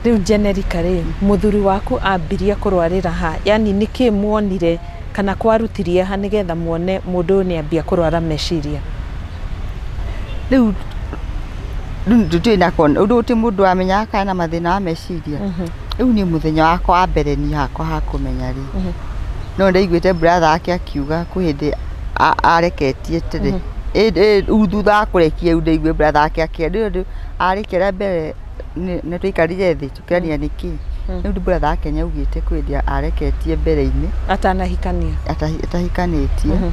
Rĩu Generika rĩ, mũthuri waku ambirie kũrwarĩra ha? Yani nĩkĩ muonire kana kwarutirie ha nĩgetha muone mũndũ ũyũ nĩ ambia kũrwara meciria? Rĩu tũtirĩ na ũndũ ũtĩ mũndũ amenyaga kana na mathĩna wa meciria. Rĩu niĩ mũthenya wakwa wa mbere niĩ hakwa ha kũmenya rĩ, no ndaiguĩte brother ake akiuga kwĩ hĩndĩ areketie tene. Rĩu thutha wa kũrekia rĩu ndaiguire brother ake akĩenda arĩkia rĩa mbere nĩ twaikarire thĩ tũkĩrania nĩkĩ. Rĩu brother ake nĩ augĩte kwĩ hĩndĩ areketie mbere-inĩ atanahikania, atahikanĩtie.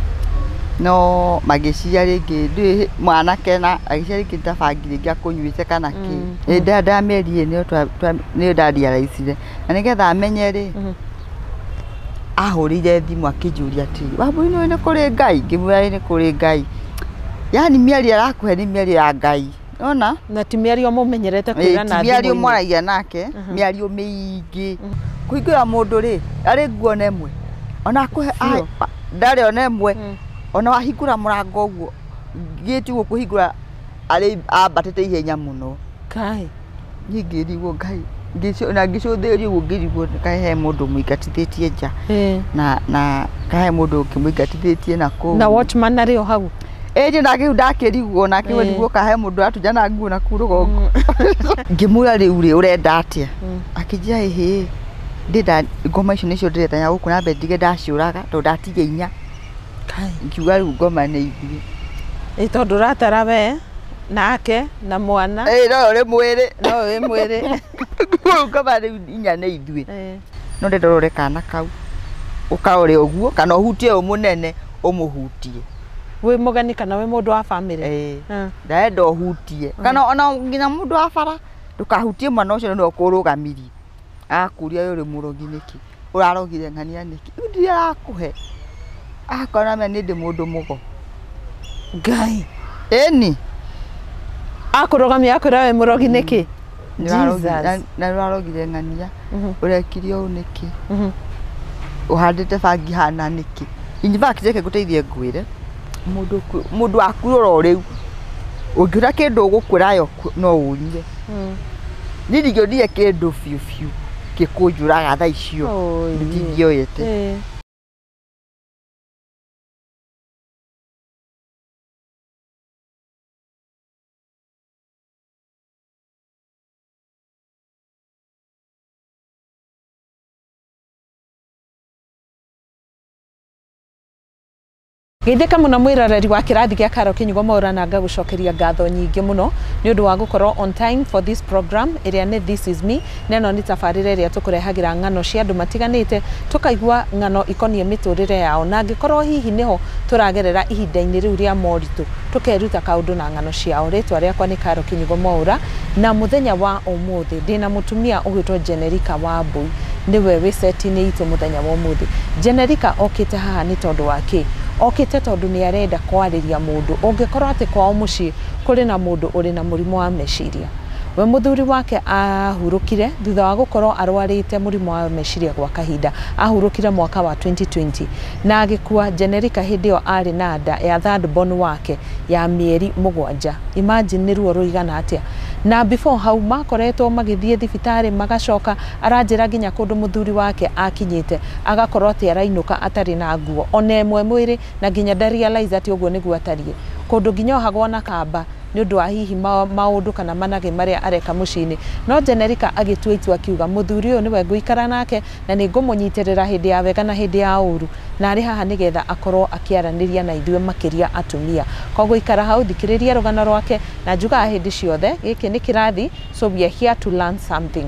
No magĩciria rĩngĩ ndũĩ mwanake na agĩciria rĩngĩ ta bangi rĩngĩ akũnyuĩte kana kĩ. Ĩ ndamerire nĩyo ndarealize. Na nĩgetha amenye rĩ, ahũrĩire thimũ akĩnjũria atĩrĩ, Wambui nĩũĩ nĩ kũrĩ Ngai? Ngĩmwĩra ĩ nĩ kũrĩ Ngai. Yani mĩario arakũhe nĩ mĩario ya Ngai. Nĩwona? Na ti mĩario mũmenyerete kwĩrana Ti mĩario mwaragia nake, mĩario mĩingĩ. Kũhingũra mũndũ rĩ, arĩ nguo ona ĩmwe. Ona akũhe ndarĩ ona ĩmwe. Ona wahingũra mũrango ũguo, gĩti ũguo kũhingũra arĩ ambatĩte ihenya mũno. Kai. Niĩ ngĩrigwo Ngai, na ngĩcũthĩrĩria ũguo ngĩrigwo kaĩ he mũndũ mũingatithĩtie nja. Na kaĩ he mũndũ ũngĩmũingatithĩtie na kũu. Na watchman arĩ o hau. Ĩĩ niĩ nake rĩu ndakĩrigwo nake we kaĩ he mũndũ ũratunyana nguo na kũu rũgongo. Ngĩmwĩra rĩu rĩ ũrenda atĩa? Akĩnjĩra ĩhĩ, ndĩrenda ngoma icio nĩcio ndĩrenda gũkũ na mbere ndige ndaciũraga tondũ ndatigia inya. Ngiuga rĩu ngoma nĩ ithuĩ. Ĩ tondũ ũratara we nake na mwana. Ĩ no ũrĩ mwĩrĩ. No wĩ mwĩrĩ. Rĩu ngoma rĩu inya nĩ ithuĩ. No ndĩrenda ũrore kana kau. Ũkarore ũguo kana ũhutie ũyũ mũnene ũmũhutie. Wĩ mũgeni kana wĩ mũndũ wa bamĩrĩ? Ĩ. Ndarenda ũhutie. Kana ona nginya mũndũ wa bara ndũkahutie mwana ũcio nĩ ũkũrũgamirie. Agakũria we ũrĩ mũrogi nĩkĩ? Ũrarogire ng'ania nĩkĩ? Rĩu ndirĩ arakũhe. Akona me nĩ ndĩ mũndũ mũgo. Ngai. Ĩni. Akũrũgamia akwĩra we mũrogi nĩkĩ? Na ũrarogire ng'ania. Ũrekire ũũ nĩkĩ? Ũhandĩte bangi hana nĩkĩ? In fact reke ngũteithie ngwĩre. Mũndũ waku oro rĩu ũngĩona kĩndũ ũgũkwĩra yo no ũnyue. Niĩ ndingĩonire kĩndũ biũ biũ gĩkũnjũraga thaa icio. Ndingĩoete. Geithĩka mũno mwĩroreri wa kĩrathi gĩa Karo Kĩnyugo Mwaura na ngagũcokeria ngatho nyingĩ mũno nĩ ũndũ wa gũkorwo on time for this program ĩrĩa nĩ This Is Me. Na ĩno nĩ tabarĩra ĩrĩa tũkũrehagĩra ng'ano cia andũ matiganĩte, tũkaigua ng'ano ikoniĩ mĩtũrĩre yao, na angĩkorwo hihi nĩho tũragerera ihinda-inĩ rĩu rĩa moritũ tũkeruta kaũndũ na ng'ano ciao. Rĩtwa rĩakwa nĩ Karo Kĩnyugo Mwaura na mũthenya wa ũmũthĩ ndĩna mũtumia ũgwĩtwo Generika Wambui, nĩwe wĩ set-inĩ itũ mũthenya wa ũmũthĩ. Generika okĩte haha nĩ tondũ wa kĩ? Okĩte tondũ nĩ arenda kwarĩria mũndũ ũngĩkorwo atĩ kwao mũciĩ kũrĩ na mũndũ ũrĩ na mũrimũ wa meciria. We mũthuri wake ahurũkire thutha wa gũkorwo arwarĩte mũrimũ wa meciria gwa kahinda. Ahurũkire mwaka wa 2020 na agĩkua Generika hĩndĩ ĩyo arĩ na nda ya third born wake ya mĩeri 7. Imagine nĩ ruo rũigana atĩa. Na before hau makoretwo magĩthiĩ thibitarĩ magacoka, aranjĩra nginya kũndũ mũthuri wake akinyĩte agakorwo atĩ arainũka atarĩ na nguo ona ĩmwe mwĩrĩ, na nginya ndarealize atĩ ũguo nĩguo atariĩ. Kũndũ nginya ohagwo na kamba nĩ ũndũ wa hihi maũndũ kana manage marĩa areka mũciĩ-inĩ. No Generika agĩtua itua akiuga mũthuri ũyũ nĩwe ngũikara nake na nĩ ngũmũnyitĩrĩra hĩndĩ ya wega na hĩndĩ ya ũru, na arĩ haha nĩgetha akorwo akĩaranĩria na ithuĩ makĩria atumia. Koguo ikara hau thikĩrĩria rũgano rwake, na njugaga hĩndĩ ciothe gĩkĩ nĩ kĩrathi, so we are here to learn something.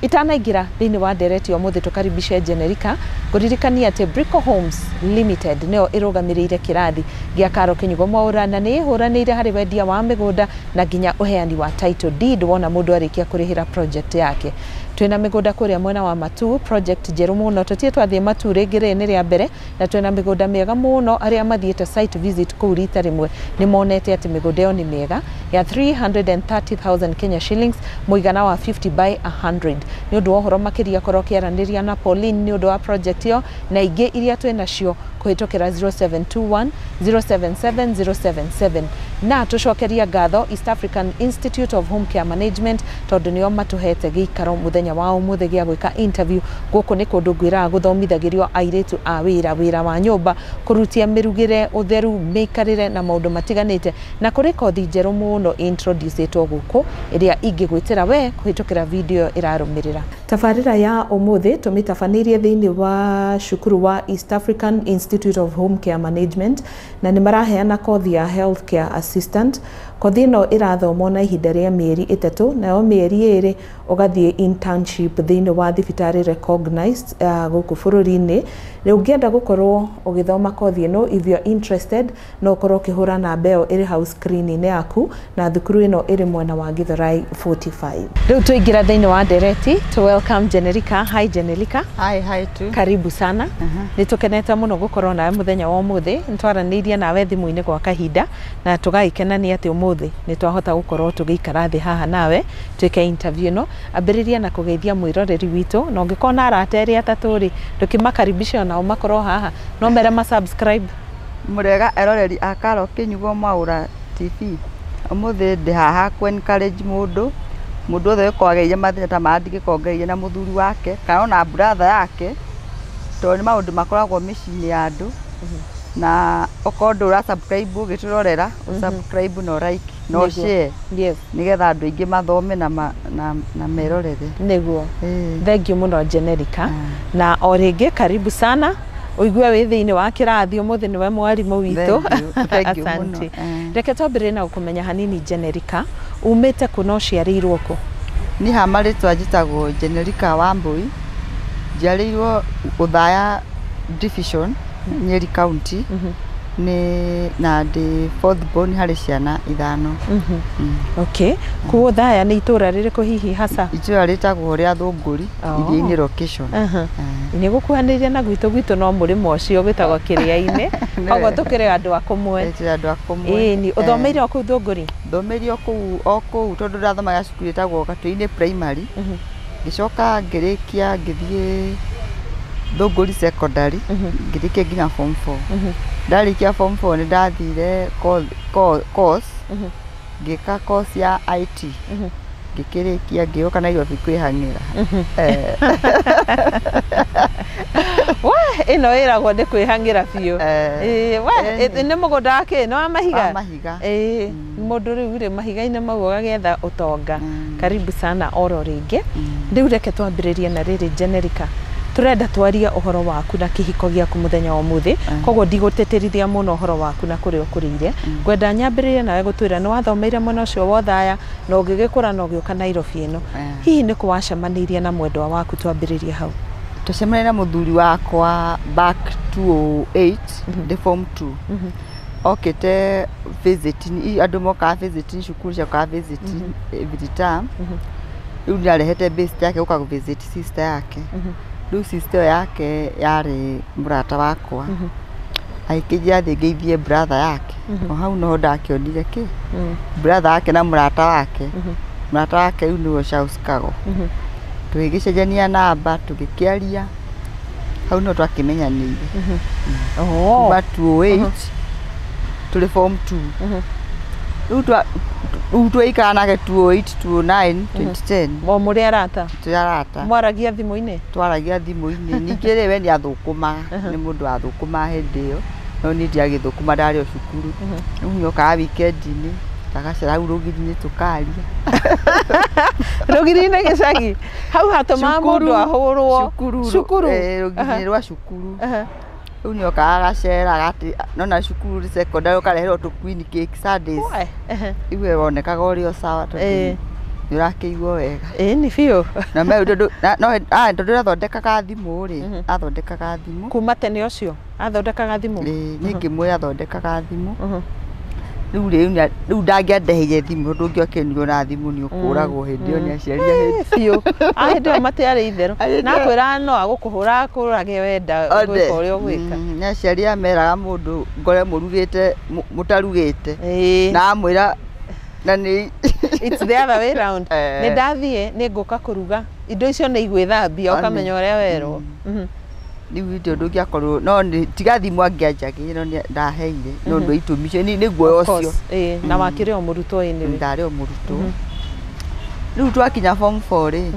Itanaingĩra thĩinĩ wa ndereti ũmũthĩ tũkaribishe Generika, ngũririkania atĩ Brico Homes Limited nĩyo ĩrũgamĩrĩire kĩrathi gĩa Karo Kĩnyugo Mwaura na nĩ ĩhũranĩire harĩ wendia wa mĩgũnda na nginya ũheani wa title deed wona mũndũ arĩkia kũrĩhĩra project yake. Twĩna mĩgũnda kũrĩa mwena wa Matuu, project njerũ mũno, tũtirĩ twathiĩ Matuu rĩngĩ, rĩrĩ nĩ rĩa mbere, na twĩna mĩgũnda mĩega mũno. Arĩa mathiĩte site visit kũu rita rĩmwe nĩ monete atĩ mĩgũnda ĩyo nĩ mĩega ya 330,000 Kenya shillings, mũigana wa 50 by 100. Nĩ ũndũ wa ũhoro makĩria korwo ũkĩaranĩria na Pauline nĩ ũndũ wa project ĩyo na ingĩ iria twĩ nacio kũrĩa kũhĩtũkĩra 0721 077 077. Na tũcokeria ngatho East African Institute of Home Care Management tondũ nĩo matũhete gĩikaro mũthenya wa ũmũthĩ gĩa gwĩka interview. Gũkũ nĩ kũndũ ngwĩraga gũthomithagĩrio airĩtu a wĩra, wĩra wa nyũmba, kũrutia mĩrugĩre, ũtheru, mĩikarĩre na maũndũ matiganĩte, na kũrĩ kothi njerũ mũno introducĩtwo gũkũ ĩrĩa ingĩgwĩtĩra we kũhĩtũkĩra video ĩrarũmĩrĩra. Tabarĩra ya ũmũthĩ tũmĩtabanĩirie thĩinĩ wa cukuru wa East African Institute of Home Care Management, na nĩ maraheana kothi ya health care assistant. Kothi ĩno ĩrathomwo na ihinda rĩa mĩeri 3, nayo mĩeri 2 ũgathiĩ internship thĩinĩ wa thibitarĩ recognized gũkũ bũrũri-inĩ. Rĩu ũngĩenda gũkorwo ũgĩthoma kothi ĩno, if you're interested, no ũkorwo ũkĩhũra namba ĩyo ĩrĩ hau screen-inĩ yaku, na thukuru ĩno ĩrĩ mwena wa Githurai 45. Rĩu tũingĩra thĩinĩ wa ndereti to welcome Jenerica. Hi Jenerica. Hi, hi tu. Karibu sana. Nĩ tũkenete mũno gũkorwo nawe mũthenya wa ũmũthĩ. Nĩ twaranĩirie nawe thimũ-inĩ gwa kahinda na tũgagĩkenania atĩ ũmũthĩ nĩ twahota gũkorwo tũgĩikara thĩ haha nawe twĩke interview ĩno. Ambĩrĩria na kũgeithia mwĩroreri witũ, na ũngĩkorwo na arata erĩ atatũ rĩ, ndũkĩmakaribisha onao makorwo haha, no mere ma subscribe. Mũrega eroreri a Karo Kĩnyugo Mwaũra TV. Ũmũthĩ ndĩ haha kũ encourage mũndũ mũndũ wothe ũgĩkorwo agereire mathĩna ta marĩa ndingĩkorwo ngereire na mũthuri wake kana ona brother yake, tondũ nĩ maũndũ makoragwo mĩciĩ-inĩ ya andũ. Na okorwo ndũra subscribe ũgĩtũrorera, ũ subscribe na ũ like na Nĩguo. ũ share nĩgetha andũ aingĩ mathome na merorere. Nĩguo. Ĩĩ. Thank you mũno Jenerica. Na o rĩngĩ karibu sana, ũigue wĩ thĩinĩ wa kĩrathi ũmũthĩ nĩwe mwarimũ witũ. Thank you, thank you mũno. Asante. Eh. Reke twambĩrĩrie na gũkũmenya hanini Jenerica, umĩte kũ na ũciarĩirwo kũ? Niĩ ha marĩtwa njĩtagwo Jenerica Wambui, njiarĩirwo Othaya Division, Nyeri County, nĩ na ndĩ fourth born harĩ ciana 5. Okay, kũu Othaya nĩ itũra rĩrĩkũ hihi hasa? Itũra rĩtagwo rĩa Thũngũri, Iria-inĩ location. Nĩ gũkuhanĩrĩria na gwitũ, gwitũ no mũrĩmo ũcio gwĩtagwo Kĩrĩa-inĩ, koguo tũkĩrĩ andũ a kũmwe. Tũrĩ andũ a kũmwe. Ĩni, ũthomeire o kũu Thũngũri? Thomeire o kũu, o kũu, tondũ ndathomaga cukuru ĩtagwo Gatũĩ-inĩ Primary, ngĩcoka ngĩrĩkia ngĩthiĩ Thũngũri Secondary, ngĩrĩkia nginya form 4. Ndarĩkia form 4 nĩ ndathire course, ngĩka course ya IT, ngĩkĩrĩkia ngĩũka Nairobi kwĩhang'ĩra. We ĩno ĩragwo nĩ kwĩhang'ĩra biũ. Eh, Ĩĩ, we ĩni. Nĩ mũgũnda wa kĩ? Nĩ wa mahiga? Wa mahiga. Ĩĩ, mũndũ rĩu rĩ mahiga-inĩ mau ũgagĩetha ũtonga. Karibu sana oro rĩngĩ. Rĩu reke twambĩrĩrie na rĩrĩ Jenerica, turenda twarie ũhoro waku na kĩhiko gĩaku mũthenya wa ũmũthĩ, koguo ndigũtĩtĩrithia mũno ũhoro waku na kũrĩa ũkũrĩire. Ngwenda nyambĩrĩrie nawe gũtwĩra nĩ wathomeire mwena ũcio wa Othaya na ũgĩgĩkũra na ũgĩũka Nairobi ĩno. Hihi nĩ kũ wacemanĩirie na mwendwa waku? Twambĩrĩrie hau. Twacemania na mũthuri wakwa back 2008 ndĩ form 2, okĩte visiting, andũ mokaga visiting, cukuru ciokaga visiting every term. Rĩu nĩarehete best yake gũka visit sister yake. Rĩu sister ĩyo yake yarĩ mũrata wakwa, agĩkĩnjĩra thiĩ ngeithie brother yake. O hau noho ndakĩonire kĩ brother yake na mũrata wake. Mũrata wake rĩu nĩwe Charles Kago. Tũgĩgĩcenjania namba, tũgĩkĩaria, hau no twakĩmenyanĩire. Kuma 2008 tũrĩ form 2. Rĩu twaikara nake 2008, 2009, 2010. O mũrĩ arata? Tũrĩ arata. Mwaragia thimũ-inĩ? Twaragia thimũ-inĩ. Ningĩ rĩ, we nĩ athũkũmaga, nĩ mũndũ wathũkũmaga hĩndĩ ĩyo, no niĩ ndiagĩthũkũma, ndarĩ o cukuru. Rĩu nĩokaga weekend-inĩ, agacera hau rũgiri-inĩ tũkaria. Rũgiri-inĩ gĩcagi hau hatũmaga mũndũ ahũrwo? Cukuru. Cukuru. Eh, rũgiri-inĩ rwa cukuru. Rĩu nĩokaga agacera agati nona cukuru secondary ũkareherwo tũ queen cake Sundays. We, ehe. Rĩu we wonekaga ũrĩ o sawa tondũ nĩ ũrakĩigua wega. Ĩĩ nĩ biũ. Na me tondũ no tondũ athondekaga thimũ rĩ, athondekaga thimũ. Kuma tene ũcio athondekaga thimũ? Ĩĩ, niĩ ngĩmwĩra athondekaga thimũ. Rĩu rĩu rĩu ndangĩandeheire thimũ, tondũ ũngĩokĩnirwo na thimũ nĩ ũkũragwo hĩndĩ ĩyo nĩ aciari a hĩndĩ. Biũ, a hĩndĩ ĩyo matiarĩ itherũ. Hĩndĩ na kwĩra no agũkũhũra akũrage wenda gwĩka ũrĩa ũgwĩka. Nĩ aciari aya meraga mũndũ ngore mũrugĩte mũtarugĩte na amwĩra na nĩ It's the other way round. Eh. Nĩ ndathiĩ, nĩ ngũka kũruga, indo icio nĩ igwĩthambia. One. Ũkamenya ũrĩa werwo. Rĩu hĩndĩ ĩyo ndũngĩakorwo no nĩ tiga thimũ angĩanjagĩire no nĩ ndaheire no ũndũ wa itũmi icio nĩ guoya Of ũcio. course, ĩĩ, na wakĩrĩ o mũrutwo anyway. Ndarĩ o mũrutwo. Rĩu twakinya form 4 rĩ,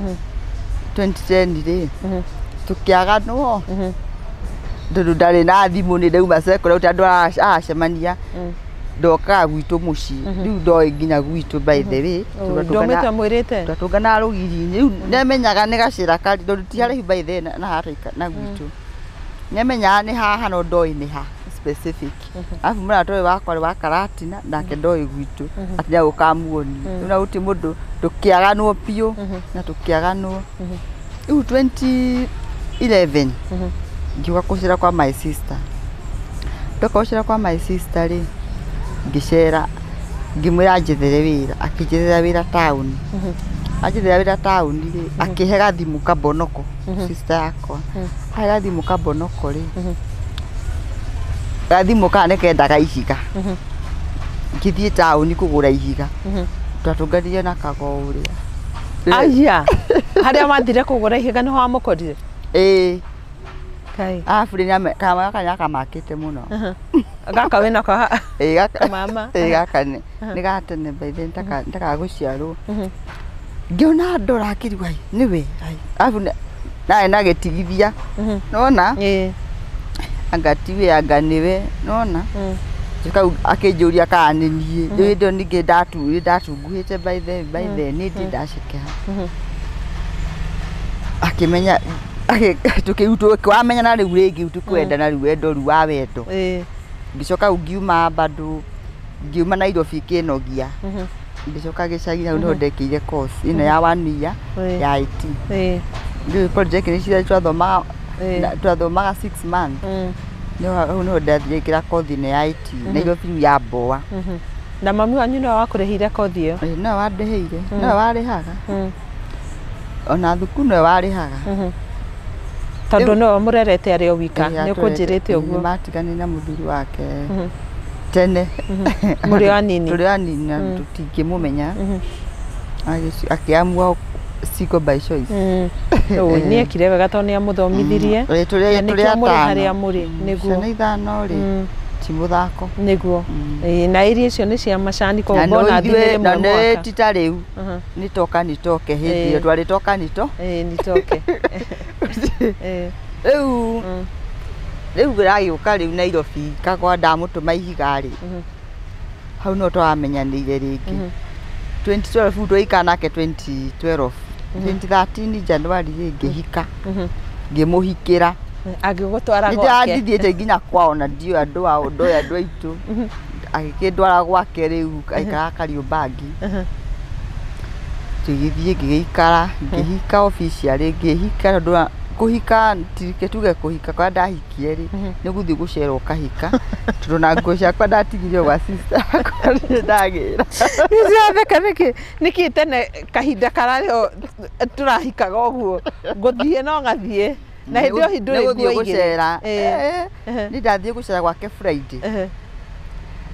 2010 rĩ, tũkĩaganwo tondũ ndarĩ na thimũ nĩ ndauma secondary tondũ aracemania ndokaga gwitũ mũciĩ rĩu ndoĩ nginya gwitũ by the way. Ndũmĩte mwĩrĩte Twatũnganaga rũgiri-inĩ rĩu nĩamenyaga nĩ gacĩra karĩ tondũ ti haraihu by the way na haha na gwitũ nĩamenyaga nĩ haha no ndoĩ nĩ ha specific. Arabu mũrata ũyũ wakwa rĩ wa Karatina nake ndoĩ gwitũ atĩ nĩagũkamuonia rĩu na gũtirĩ mũndũ tũkĩaganwo biũ na tũkĩaganwo rĩu 2011 ngiuga gũcera kwa my sister. Ndoka gũcera kwa my sister rĩ, ngĩcera ngĩmwĩra njethere wĩra, akĩnjethera wĩra taũni. Anjethera wĩra taũni rĩ, akĩhe gathimũ kabonoko sister yakwa ahe gathimũ kabonoko rĩ, gathimũ kana nĩ kendaga ihiga, ngĩthiĩ taũni kũgũra ihiga twatũnganire na kago ũrĩa. Aya harĩa wathire kũgũra ihiga nĩho wamũkorire? Ĩĩ. Kai. Arabu rĩ kama gaka nĩakamakĩte mũno. Gaka wĩnako? Ĩĩ gaka. Kamama. Ĩĩ gaka nĩ ga tene by the way ndakagũciarwo. Ngĩona ndora ngĩrigwo ai nĩwe ai arabu narĩ na gĩtigithia nona Ĩĩ. Anga tiwe anga nĩwe nona kau akĩnjũria kana nĩ niĩ. Rĩu hĩndĩ ĩyo ningĩ ndatunguhĩte by the nĩ ndĩ ndacekeha. Akĩmenya tũkĩwamenyana rĩu rĩngĩ tũkwendana rĩu wendo rĩu wa wendo. Ngĩcoka ngiuma bado ngiuma Nairobi kĩnogia ngĩcoka gĩcagi hau nĩho ndekĩire course ĩno ya 1 year ya IT. Rĩu project nĩ ciria twathomaga twathomaga 6 months hau nĩho ndathire ngĩra kothi ĩno ya IT Nairobi rĩu ya mboa. Na mami wanyu nĩwe wakũrĩhĩire kothi ĩyo? Nĩwe wandĩhĩire, nĩwe warĩhaga ona thukuru nĩwe warĩhaga. Tondũ nĩwe mũrerete arĩ o wika nĩ ũkũnjĩrĩte ũguo. Nĩmatiganire na mũthuri wake tene. Mũrĩ o anini? Tũrĩ o anini na tũtingĩmũmenya. Akĩamua single by choice. Nĩekire wega tondũ nĩamũthomithirie. Tũrĩ Nĩkĩo mũrĩ atano. Harĩa mũrĩ nĩguo. Ciana ithano rĩ ti mũthako. Nĩguo. Na irio icio nĩ cia macani koguo Na bonathi nĩ na rĩmwe nĩ mwaka. ti ta rĩu nĩ toka nitoke hĩndĩ ĩyo twarĩ toka nito. Ĩĩ nitoke. Rĩu rĩu ragĩũka rĩu Nairobi kakwa ndamũtũma ihiga rĩ hau no twamenyanĩire rĩngĩ. 2012 twaikara nake 2012 2013 January rĩ ngĩhika ngĩmũhikĩra. Agĩgũtwara gwake? Nĩndĩrathiĩte nginya kwao na ndiũĩ andũ ao ndoĩ andũ aitũ. Agĩkĩndwara gwake rĩu aikaraga Kariobangi. Tũgĩthiĩ ngĩgĩikara ngĩhika officially ngĩhika tondũ kũhika reke tuge kũhika kũrĩa ndahikie rĩ nĩ gũthiĩ gũcera ũkahika tondũ na nguo ciakwa ndatigire gwa sister yakwa nĩ ndagĩra. Nĩndĩratheka nĩkĩ nĩkĩ tene kahinda kararĩ tũrahikaga ũguo ngũthiĩ no gathiĩ na hĩndĩ ĩyo Nĩ ndũrĩ gũthiĩ nguo igĩrĩ. gũcera. Nĩ ndathiĩ gũcera gwake Friday.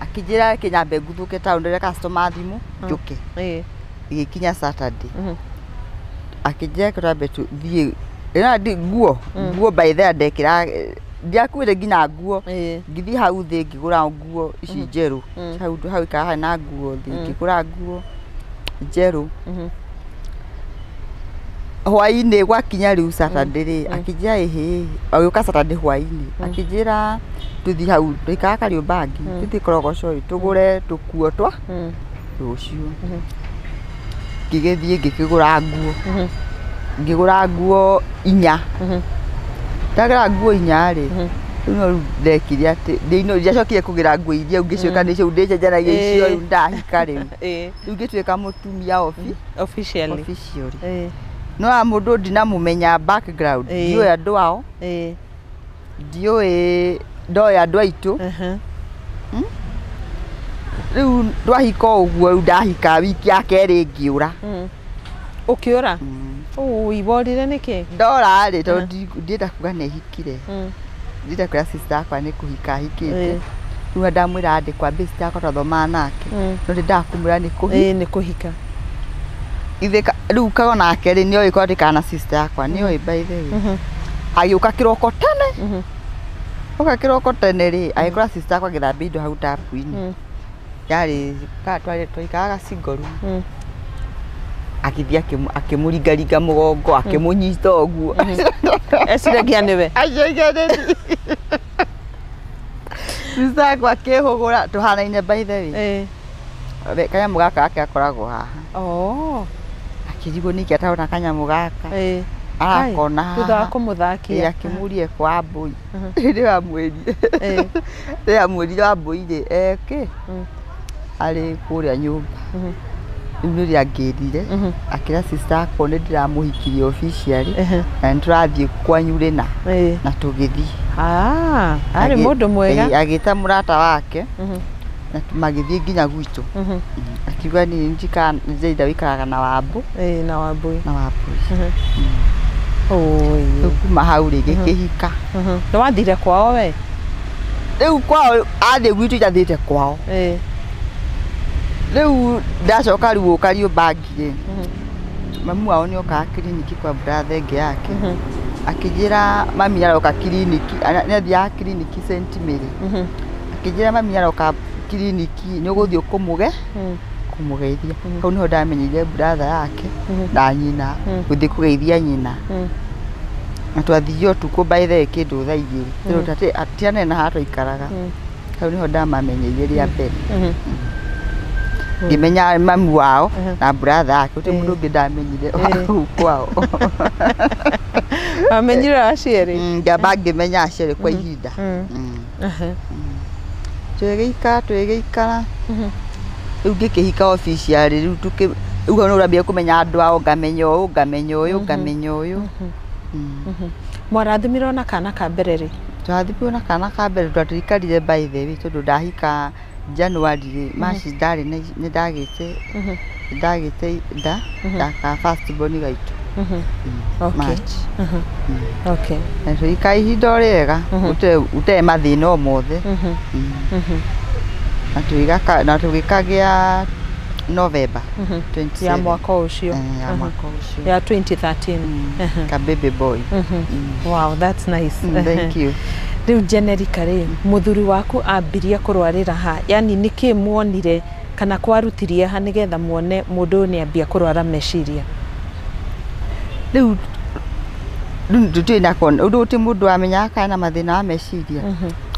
Akĩnjĩra reke nyambe nguthũke taũni ndore customer thimũ njũke. Ĩgĩkinya Saturday. Akĩnjĩra reke twambe tũthiĩ nguo nguo by the ndekĩra ndiakuĩte nginya nguo. Ngĩthiĩ hau thĩ ngĩgũra nguo ici njerũ hau hau ikaraga harĩ na nguo thĩ ngĩgũra nguo njerũ. Hwaĩ-inĩ gwakinya rĩu Saturday rĩ akĩnjĩra ĩhĩ agĩũka Saturday hwaĩ-inĩ akĩnjĩra tũthiĩ hau tũikaraga Kariobangi tũthiĩ Korogocho tũgũre tũkuo twa rũciũ. Ngĩgĩthiĩ ngĩkĩgũra nguo ngĩgũra nguo inya. Ndagũra nguo inya rĩ rĩu no rĩu ndekire atĩ ndiacokire kũgĩra nguo iria ngĩcoka nĩcio ndĩcenjanagia icio rĩu ndahika rĩu. Rĩu ngĩtuĩka mũtumia officially. Officially. No a mũndũ ndinamũmenya background ndiũĩ andũ ao ndiũĩ ndoĩ andũ aitũ. Rĩu twahika ũguo rĩu ndahika wiki ya kerĩ ngĩũra. Ũkĩũra? Ũi worire nĩkĩ? Ndora rĩ tondũ ndienda kuga nĩ hikire. Ndienda kwĩra sister yakwa nĩ kũhika hikĩte. Rĩu ndamwĩra ndĩ kwa sister yakwa twathomaga nake no ndĩndaga kũmwĩra nĩ kũhika. Nĩ kũhika. Ithe rĩu kago nake rĩ nĩoĩ korwo ndĩkana na sister yakwa nĩoĩ by the way. Agĩũka kĩroko tene. Oka kĩroko tene rĩ, agĩkora sister akwa agĩthambia indo hau tapu-inĩ. Yarĩ twaikaraga single room. Agĩthiĩ akĩmũringaringa mũgongo, akĩmũnyita ũguo. Eciragia nĩwe. Eciragia nĩ sister akwa akĩhũgũra, tũhanaine by the way. Kanyamũ gaka gake gakoragwo haha. Akĩrigwo nĩkĩ atarona kanyamũ gaka. Arakona haha. Thutha wa kũmũthakia. Akĩmũria kwa Wambũi. Rĩrĩa amwĩrire. Rĩrĩa amwĩrire Wambũi rĩ, eke arĩ kũrĩa nyũmba. Rĩu nĩrĩo angĩrire, akĩra sister akwa nĩ ndĩramũhikirie officially na nĩ tũrathiĩ kwanyu rĩna na tũgĩthiĩ. Arĩ mũndũ mwega. Agĩta mũrata wake na magĩthiĩ nginya gwitũ. Akiuga niĩ ndĩrenda wĩikaraga na Wambũ. Na Wambũi. Na Wambũi. Rĩu kuma hau rĩ gĩkĩhika. Nĩ wathire kwao we? Rĩu kwao athiĩ gwitũ indathiĩte kwao. Rĩu ndacoka rĩu gũka Riũmbangi rĩ, mamu wao nĩokaga kiriniki kwa brother ĩngĩ yake. Akĩnjĩra mami aroka kiriniki, nĩathiaga kiriniki St Mary. Akĩnjĩra mami aroka kiriniki nĩ ũgũthiĩ kũmũgeithia. Hau nĩho ndamenyeire brother yake na nyina, gũthiĩ kũgeithia nyina. Na twathire ũtukũ by the way kĩndũ thaa 2. Tondũ tianene na haha twaikaraga. Hau nĩho ndamamenyeire rĩa mbere. Ngĩmenya mamu wao na brother yake, gũtirĩ mũndũ ũngĩ ndamenyire kũu kwao. Wamenyire aciarĩ? Ngĩamba ngĩmenya aciarĩ kwa ihinda. Twĩgĩikara rĩu ngĩkĩhika officially, rĩu rĩu nĩ ũrambia kũmenya andũ ao, ngamenya ũyũ, ngamenya ũyũ, ngamenya ũyũ. Mwarathimirwo na kana ka mbere rĩ? Twarathimirwo na kana ka mbere twatũikarire by the way tondũ ndahika January rĩ, March ndarĩ nĩ ndagĩte nda ya ka first born gaitũ. March. Na tũgĩikara ihinda o rĩega, gũtarĩ mathĩna o mothe. Na tũgĩkagĩa November 27. Ya mwaka ũcio. Ya mwaka ũcio. Ya 2013. Ka baby boy. Wow, that's nice. Thank you. Rĩu Generika rĩ, mũthuri waku ambirie kũrwarĩra ha? Yani nĩkĩ muonire kana kwarutirie ha nĩgetha muone mũndũ ũyũ nĩambia kũrwara meciria? Rĩu tũtirĩ na ũndũ gũtirĩ mũndũ wamenyaga kana ena mathĩna wa meciria.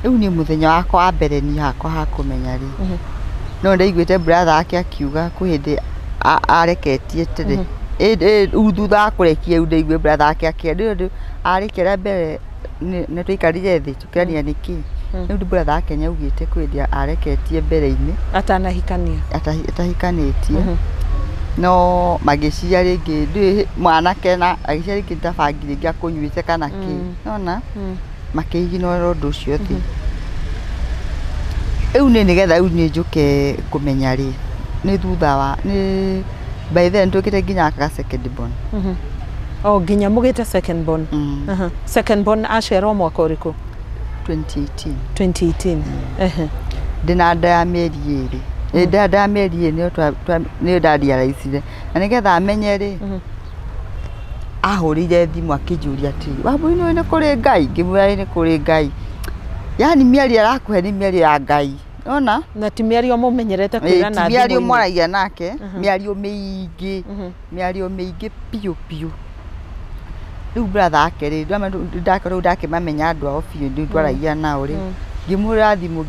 Rĩu niĩ mũthenya wakwa wa mbere niĩ hakwa ha kũmenya rĩ, no ndaiguĩte brother yake akiuga kwĩ hĩndĩ areketie tene. Rĩu thutha wa kũrekia rĩu ndaiguire brother yake akĩenda arĩkia rĩa mbere nĩ twaikarire thĩ tũkĩaria nĩkĩ. Rĩu brother yake nĩaugĩte kwĩ hĩndĩ areketie mbere-inĩ. Atanahikania. Atahikanĩtie. No magĩciria rĩngĩ ndũĩ mwanake na agĩciria rĩngĩ ta bangi rĩngĩ akũnyuĩte kana kĩ. Nĩwona? Makĩiginora ũndũ ũcio thĩ. Rĩu niĩ nĩgetha rĩu niĩ njũke kũmenya rĩ, nĩ thutha wa nĩ by then twĩkĩte nginya ga second born. Oh, nginya mũgĩte second born. Second born aciarwo mwaka ũrĩkũ? 2018. 2018. Ndĩna nda ya mĩeri 2. Ndĩna nda ya mĩeri 2 nĩyo ndarealizire. Na nĩgetha amenye rĩ, ahũrĩire thimũ akĩnjũria atĩrĩ, Wambũi nĩũĩ nĩ kũrĩ Ngai? Ngĩmwĩra ĩĩ nĩ kũrĩ Ngai. Yani mĩario arakũhe nĩ mĩario ya Ngai. Nĩwona? Na ti mĩario mũmenyerete kwĩrana Ti mĩario thimũ-inĩ. mwaragia nake, mĩario mĩingĩ, mĩario mĩingĩ biũ biũ. Rĩu brother yake rĩ, rĩu ndakĩmamenya andũ ao biũ, rĩu twaragia nao rĩ, ngĩmũhũrĩra thimũ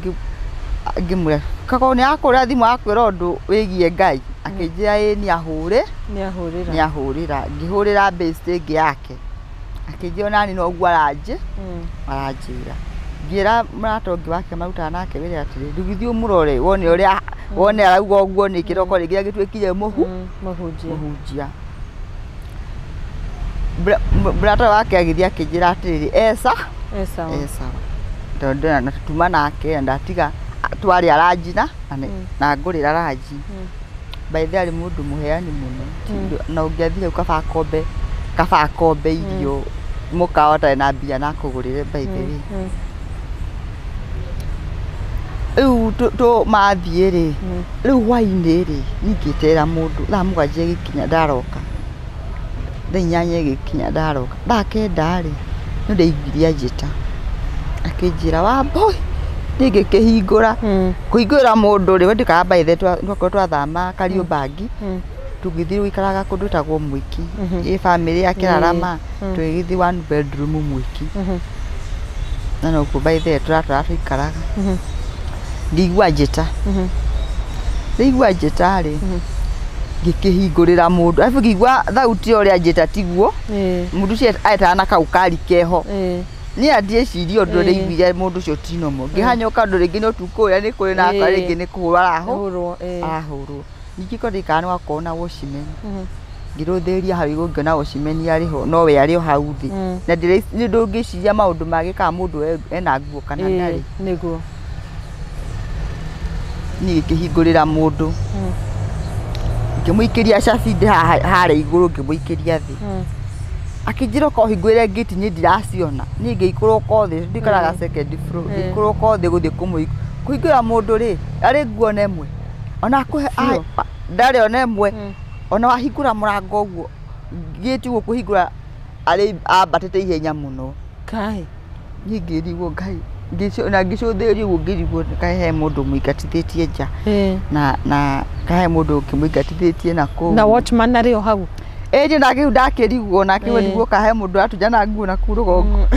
ngĩmwĩra kakorwo nĩ akũhũrĩra thimũ akwĩra ũndũ wĩgiĩ Ngai, akĩnjĩra ĩĩ nĩ ahũre, Nĩ ahũrĩra. Nĩ ahũrĩra. Ngĩhũrĩra best ĩngĩ yake, akĩnjĩra onani noguo aranjĩra. Ngĩra mũrata ũngĩ wake marutaga nake wĩra atĩrĩ, ndũgĩthiĩ ũmũrore wone ũrĩa wone arauga ũguo nĩ kĩroko rĩngĩ agĩtuĩkire Mũhunjia. Mũhunjia. Brother wake agĩthiĩ akĩnjĩra atĩrĩrĩ, esa E sawa. E sawa. Tondũ na tuma nake na ndatiga twarĩa ranji na na ngũrĩra ranji. By the way arĩ mũndũ mũheani mũno. Na ũngĩathire hau kaba akombe irio mũkawa ũtarĩ na mbia na akũgũrĩre by the way. Rĩu mathiĩ rĩ, rĩu hwainĩ rĩ, niĩ ngĩterera mũndũ thaa 7 ĩgĩkinya ndaroka. Thaa 8 ĩgĩkinya ndaroka. Thaa 9 rĩ, No ndaiguire anjĩta akĩnjĩra Wambui niĩ ngĩkĩhingũra kũhingũra mũndũ rĩ we ndikaga by the twakorwo twathama Kariobangi tũgĩthiĩ gũikaraga kũndũ gwĩtagwo Mwiki ĩ bamĩrĩ ya Kĩrarama tũgĩthiĩ one bedroom Mwiki na nokuo by the tũratũra tũikaraga ngĩigua njĩta ndaigua njĩta rĩ ngĩkĩhingũrĩra mũndũ arabu ngĩigua thauti ũrĩa njĩta tiguo mũndũ ũcio etana na kau kari keho niĩ ndieciria ũndũ ndaiguire mũndũ ũcio ti normal ngĩhanyũka ũndũ rĩngĩ nĩ ũtukũ ũrĩa nĩ kũrĩ na rĩngĩ nĩ kũhũrwo arahũrwo ningĩ korwo ndikana nĩ wakorwo na watchman ngĩrũthĩrĩria hau igũrũ ngĩona watchman arĩ ho nowe arĩ o hau thĩ na nĩ ndũngĩciria maũndũ mangĩ kana mũndũ ena nguo kana ndarĩ nĩguo niĩ ngĩkĩhingũrĩra mũndũ ngĩmũikĩria cabi ndĩ harĩa igũrũ ngĩmũikĩria thĩ akĩnjĩra ũka ũhingũrĩre ngĩti niĩ ndiraciona niĩ ngĩikũrũka thĩ ndikaraga second floor ngĩikũrũka thĩ gũthiĩ kũhingũra mũndũ rĩ arĩ nguo na ĩmwe ona akũhe ndarĩ ona ĩmwe ona wahingũra mũrango ũguo ngĩti ũguo kũhingũra arĩ ambatĩte ihenya mũno kai niĩ ngĩrigwo Ngai na ngĩcũthĩrĩria ũguo ngĩrigwo kaĩ he mũndũ mũingatithĩtie nja na kaĩ he mũndũ ũngĩmũingatithĩtie na kũu na watchman arĩ o hau ĩĩ nake rĩu ndakĩrigwo nake we nĩguo kahe mũndũ aratujana nguo na kũu rũgongo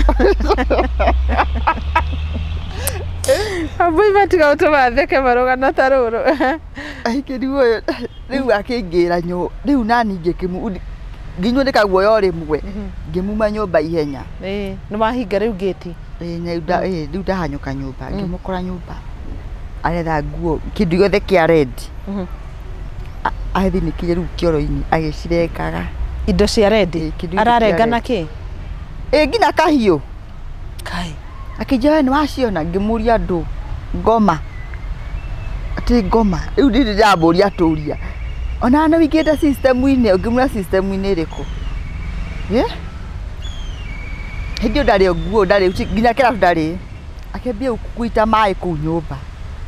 Wambui matiga gũtũma theke marũgano ta rũrũ akĩrigwo rĩu akĩingĩra rĩu nani nginywo nĩ kaguoya o rĩmwe ngĩmuma nyũmba ihenya nĩ wahinga rĩu ngĩti rĩu ndahanyũka nyũmba ngĩmũkora nyũmba aretha nguo kĩndũ gĩothe kĩa red athinĩkire rĩu kĩoro-inĩ agĩcirengaga indo cia red ararenga na kĩ ĩ nginya kahiũ kai akĩnjĩra we nĩ waciona ngĩmũria andũ ngoma atĩ ngoma rĩu ndĩ ndĩramũria atũria ona nĩ wĩingĩrĩte system-inĩ ũngĩmũria system-inĩ ĩrĩkũ hĩndĩ ĩyo ndarĩ nguo ndarĩ nginya kĩratũ ndarĩ akĩambia gũita maĩ kũu nyũmba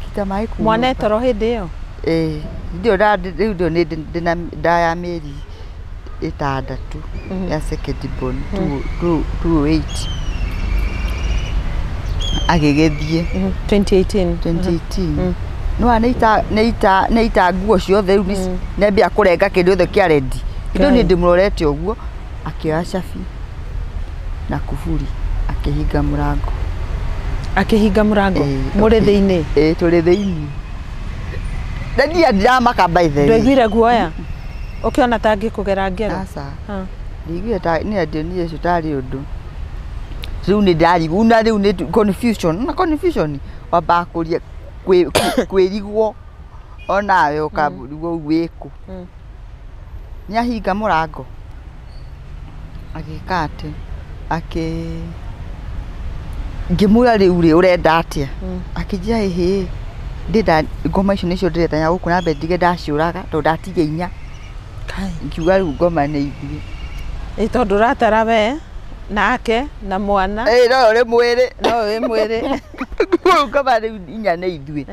akĩita maĩ kũu mwana e toro hĩndĩ ĩyo ĩĩ hĩndĩ ĩyo rĩu ndio nĩ ndĩna nda ya mĩeri 6 ya second born 208 agĩgĩthiĩ 2018 nĩwona nĩ ita nguo ciothe rĩu nĩambia kũrenga kĩndũ gĩothe kĩa rendi hĩndĩ ĩyo niĩ ndĩmũrorete ũguo akĩoya cabi na kuburi akĩhinga mũrango mũrĩ thĩinĩ ĩĩ tũrĩ thĩinĩ na niĩ ndiramaka by the way ndwaiguire guoya ũkĩona ta angĩkũgera ngero aca ndiguire ta niĩ ndionire ũcio tarĩ ũndũ rĩu nĩ ndarigwo na rĩu nĩ confusion na confusion wambaga kũria kwĩrigwo onawe ũkarigwo wĩkũ nĩ ahinga mũrango agĩka atĩ akĩ ngĩmũra rĩu rĩ ũrenda atĩa akĩnjĩra ĩhĩ ndĩrenda ngoma icio nĩcio ndĩrenda gũkũ na mbere ndige ndaciũraga tondũ ndatigia inya ngiuga rĩu ngoma nĩ ithuĩ ĩ tondũ ũratara we nake na mwana ĩ no ũrĩ mwĩrĩ no wĩ mwĩrĩ ngoma rĩu inya nĩ ithuĩ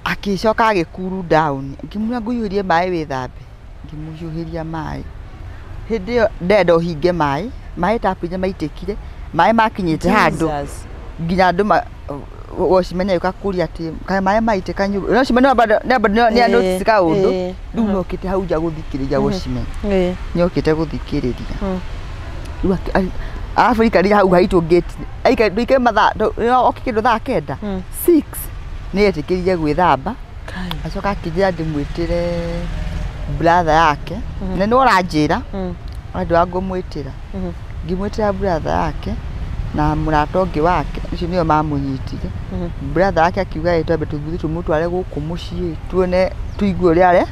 akĩcoka agĩkuru down ngĩmwĩra ngũiyũrie maĩ wĩthambe ngĩmũhiũhĩria maĩ hĩndĩ ĩyo ndenda ũhinge maĩ maĩ tapu-inĩ maitĩkire maĩ makinyĩte handũ nginya andũ watchman agĩũka kũria atĩ kaĩ maĩ maitĩka nyũmba watchman nĩ anotice kaũndũ rĩu nokĩte hau nja gũthikĩrĩria watchman nĩokĩte gũthikĩrĩria rĩu arabu aikarire hau haitũ gate ndũikare mathaa oke kĩndũ thaa 9 6 nĩetĩkĩrire gwĩthamba acoka akĩnjĩra ndĩmwĩtĩre brother yake na nĩ ũranjĩra andũ a ngũmwĩtĩra ngĩmwĩtĩra brother yake na mũrata ũngĩ wake ũcio nĩo mamũnyitire brother yake akiuga ĩ twambe tũthiĩ tũmũtware gũkũ mũciĩ tuone tũigue ũrĩa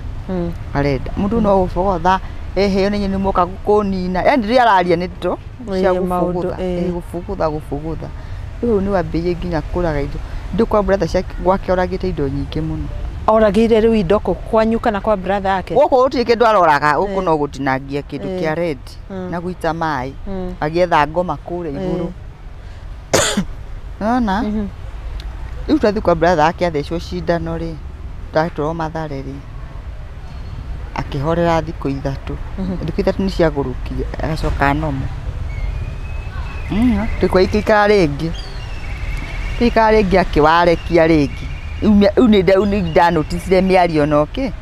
arenda mũndũ no gũbogotha ĩhĩ nĩ inyuĩ nĩmwoka kũnina yani rĩrĩa araria nĩ ndeto cia gũbũgũtha gũbũgũtha gũbũgũtha rĩu nĩ wambĩrĩirie nginya kũraga indo ndũ kwa brother ciake gwake oragĩte indo nyingĩ mũno oragĩire rĩu indo kũ kwanyu kana kwa brother yake gũkũ gũtirĩ kĩndũ aroraga gũkũ no gũtinangia kĩndũ kĩa red na gũita maĩ agĩetha ngoma kũrĩa igũrũ nona rĩu twathiĩ kwa brother yake athecwo cindano rĩ ndatwarwo Mathare rĩ Akĩhorera thikũ ithatũ. Thikũ ithatũ nĩ ciagũrũkire agacoka nomo. Tũikara rĩngĩ. Tũikara rĩngĩ akĩwarekia rĩngĩ. Rĩu nĩ ndanoticire mĩario no kĩ?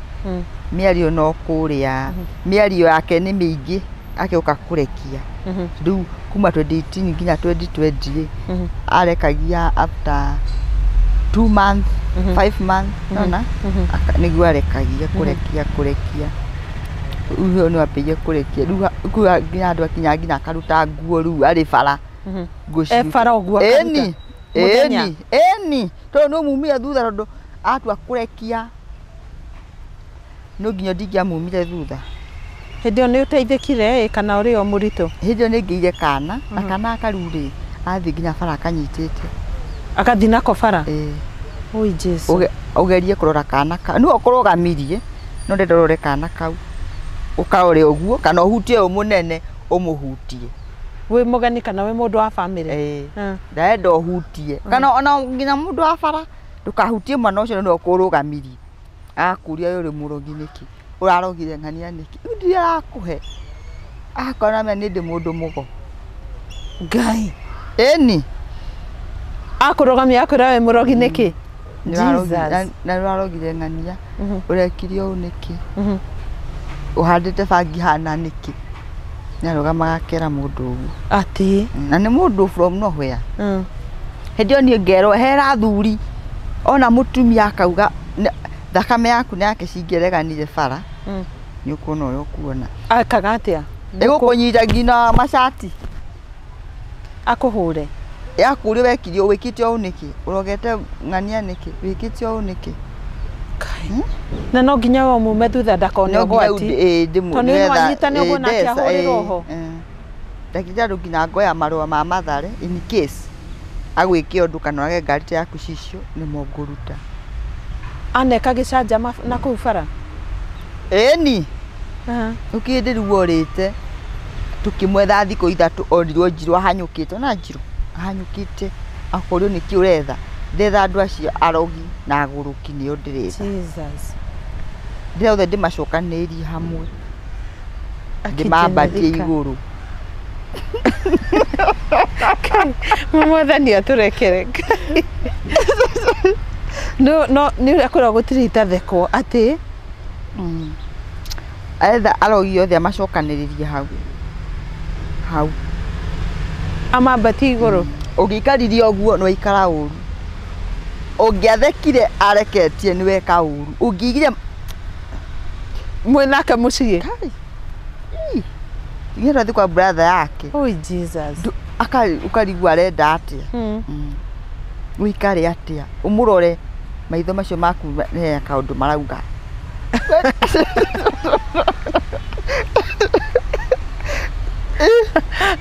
Mĩario no kũrĩa. Mĩario yake nĩ mĩingĩ akĩũka kũrekia. Rĩu kuma 2018 nginya 2020 arekagia after 2 months, 5 months, nona? Nĩguo arekagia kũrekia kũrekia. Rĩu nĩ wambĩrĩirie kũrekia. Rĩu nginya andũ akinya nginya akaruta nguo rĩu arĩ bara. Nguo E bara ũguo akaruta? Ĩni. Ĩni, ĩni. Tondũ nĩ ũmumire thutha tondũ atua kũrekia no nginya ndingĩamumire thutha. Hĩndĩ ĩyo nĩ ũteithĩkire kana ũrĩ o mũritũ? Hĩndĩ ĩyo nĩ ngĩire kana, na kana kariu rĩ, athiĩ nginya bara akanyitĩte. Agathiĩ nako bara? Ĩĩ. Oi Jesu. Ũgerie kũrora kana kau. Nĩwe ũkũrũgamirie, no ndenda ũrore kana kau. Ũkarore ũguo kana ũhutie ũyũ mũnene ũmũhutie. Wĩ mũgeni kana wĩ mũndũ wa bamĩrĩ? Ĩĩ. Ndarenda ũhutie. Kana ona nginya mũndũ wa bara ndũkahutie mwana ũcio nĩwe ũkũrũgamirie. Agakũria ũyũ ũrĩ mũrogi nĩkĩ? Ũrarogire ng'ania nĩkĩ? Rĩu ndirĩ arakũhe. Akona me nĩ ndĩ mũndũ mũgo. Ngai. Ĩni. Akũrũgamia akwĩra wĩ mũrogi nĩkĩ? Na nĩũrarogire ng'ania. Ũrekire ũũ nĩkĩ? Ũhandĩte bangi hana nĩkĩ? Nĩarũgamaga akera mũndũ ũguo. Atĩ. Na nĩ mũndũ from nowhere. Hĩndĩ ĩyo niĩ ngerwo hera athuri ona mũtumia akauga thakame yaku na yake cingĩreganire bara nĩ ũkuona ũrĩa ũkuona. Akaga atĩa? Ĩgũkũnyita nginya macati. Akũhũre. Yakũria wekire wĩkĩte ũũ nĩkĩ? Ũrogete ng'ania nĩkĩ? Wĩkĩte ũũ nĩkĩ? Na no nginya we mume thutha ndakone ũgwati. Tondũ nĩ wanyitane ũguo nake ahũrĩrwo ho. Ndagĩtarĩ nginya ngoya marũa ma Mathare in case agwĩke ũndũ kana ũrage ngari ta yaku cicio nĩmo ngũruta. Aneka gĩcanjama na kũu bara? Ĩni. Ũkĩndĩ rĩu orĩte tũkĩmwetha thikũ ithatũ onirwo njirũ ahanyũkĩte ona njirũ ahanyũkĩte akorio nĩkĩ ũretha. Ndetha andũ acio arogi na agũrũki nĩo ndĩretha. Jesus. Ndĩrothe ndĩmacokanĩrĩrie hamwe. Ndĩmambatie igũrũ. Mwathani atũrekere. No no nĩ ũrĩa kwĩrwo gũtirĩ itathekwo atĩ aretha arogi othe amacokanĩrĩrie hau. Hau. Amambatie igũrũ. Ũngĩikaririe ũguo nĩ waikara ũru. Ũngĩathekire areketie nĩ weka ũru. Ũngĩigire mwĩ nake mũciĩ. Nginya twathiĩ kwa brother yake. Oh Jesus. Ũkarigwo arenda atĩa. Ũikare atĩa. Ũmũrore maitho macio maku he kaũndũ marauga.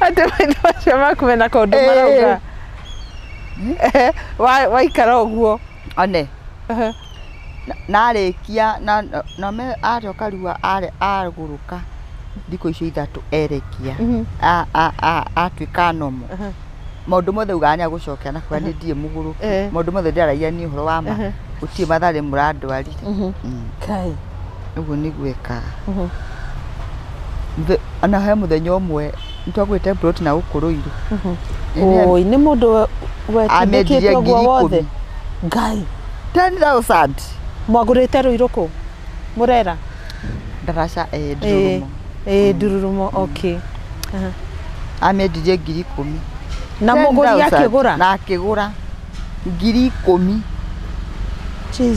Atĩ maitho macio maku mena kaũndũ marauga. Waikara ũguo. One. Na arĩkia na me acoka rĩu agũrũka thikũ icio ithatũ erekia. Atuĩka nomo. Maũndũ mothe ugaga nĩ agũcokera na kuga nĩ ndirĩ mũgũrũki. Maũndũ mothe ndĩraragia nĩ ũhoro wa ma. Gũtirĩ Mathare mũrandwarire. Ngai. Ũguo nĩguo ekaga. Ona he mũthenya ũmwe nĩtwagũrĩte plot na gũkũ Ruiru. Oi, nĩ mũndũ wetindĩkĩte ũguo wothe. Ngai. 10,000. Mwagũrĩte Ruiru kũ? Mũrera? Ndaraca Ndururumo. Ndururumo, okay. Amĩendirie 10,000. Na mũgũri akĩgũra? Na akĩgũra 10,000.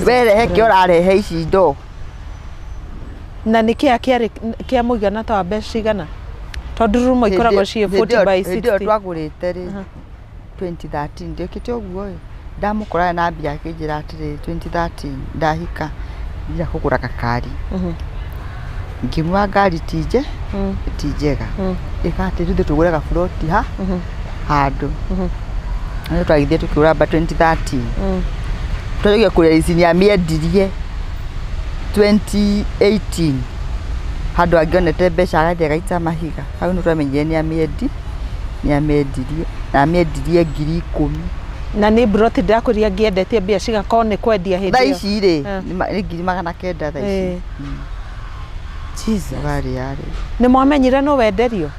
Werehe kĩ ũrarehe ici ndoo. Na nĩ kĩa kĩarĩ kĩa mũigana ta wa mbeca cigana? Tondũ Ndururumo ikoragwo ciĩ 40 by 60. Hĩndĩ ĩyo twagũrĩte rĩ 2013 ndĩkĩte ũguo ĩ ndamũkorana na mbia akĩnjĩra atĩrĩrĩ 2013 ndahika ndĩrenda kũgũra gakari. Ngĩmwĩra ngari ti njega. Ĩka atĩ tũthiĩ tũgũre gaburoti ha handũ. Nĩ twagĩthiĩ tũkĩgũra ba 2013. Twagĩire kũrĩa ici nĩamĩendirie 2018. Handũ angĩonete mbeca agathiĩ agaita mahiga. Hau nĩ twamenyire nĩamĩendirie na amĩendirie 10,000. Na nĩ broti ndakũria ngĩendetie mbia cigakorwo nĩ kwendia hĩndĩ Thaa ĩyo. ici rĩ nĩ 900,000 thaa ici. Jesus. Ngari yarĩ. Nĩ mwamenyire no wenderio?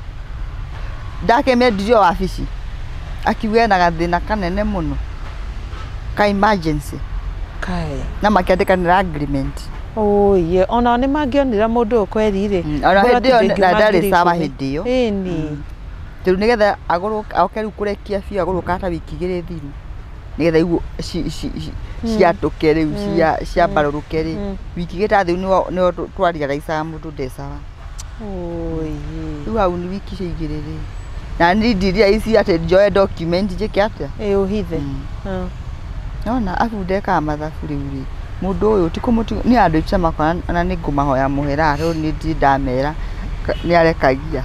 Ndakĩmendirio wabici akiuga ena gathĩna kanene mũno ka emergency. Kai. Na makĩandĩkanĩra agreement. Oye, ona nĩ mangĩonire mũndũ ũkweri rĩ. Ona Mbura hĩndĩ ĩyo tũtingĩuma na ndarĩ ngiri sawa ikũmi. hĩndĩ ĩyo. Ĩni. Rĩu nĩgetha agũrũke oke rĩu kũrekia biũ agũrũka ta wiki igĩrĩ thiru nĩgetha rĩu ciatũke rĩu ciambarũrũke rĩ, wiki igĩrĩ ta thiru nĩho twarealizaga mũndũ ndecawa. Oye. Rĩu hau nĩ wiki icio igĩrĩ rĩ, na niĩ ndiria ici atĩ njoe document njĩke atĩa. Ĩ ũhithe. Nona abu ndekaga mathabu rĩu rĩ, mũndũ ũyũ ti kũmũtiga niĩ andũ aitũ makwa ona nĩ ngũmahoya mũhera rĩu nĩ ndirĩ ndamera nĩ arekagia.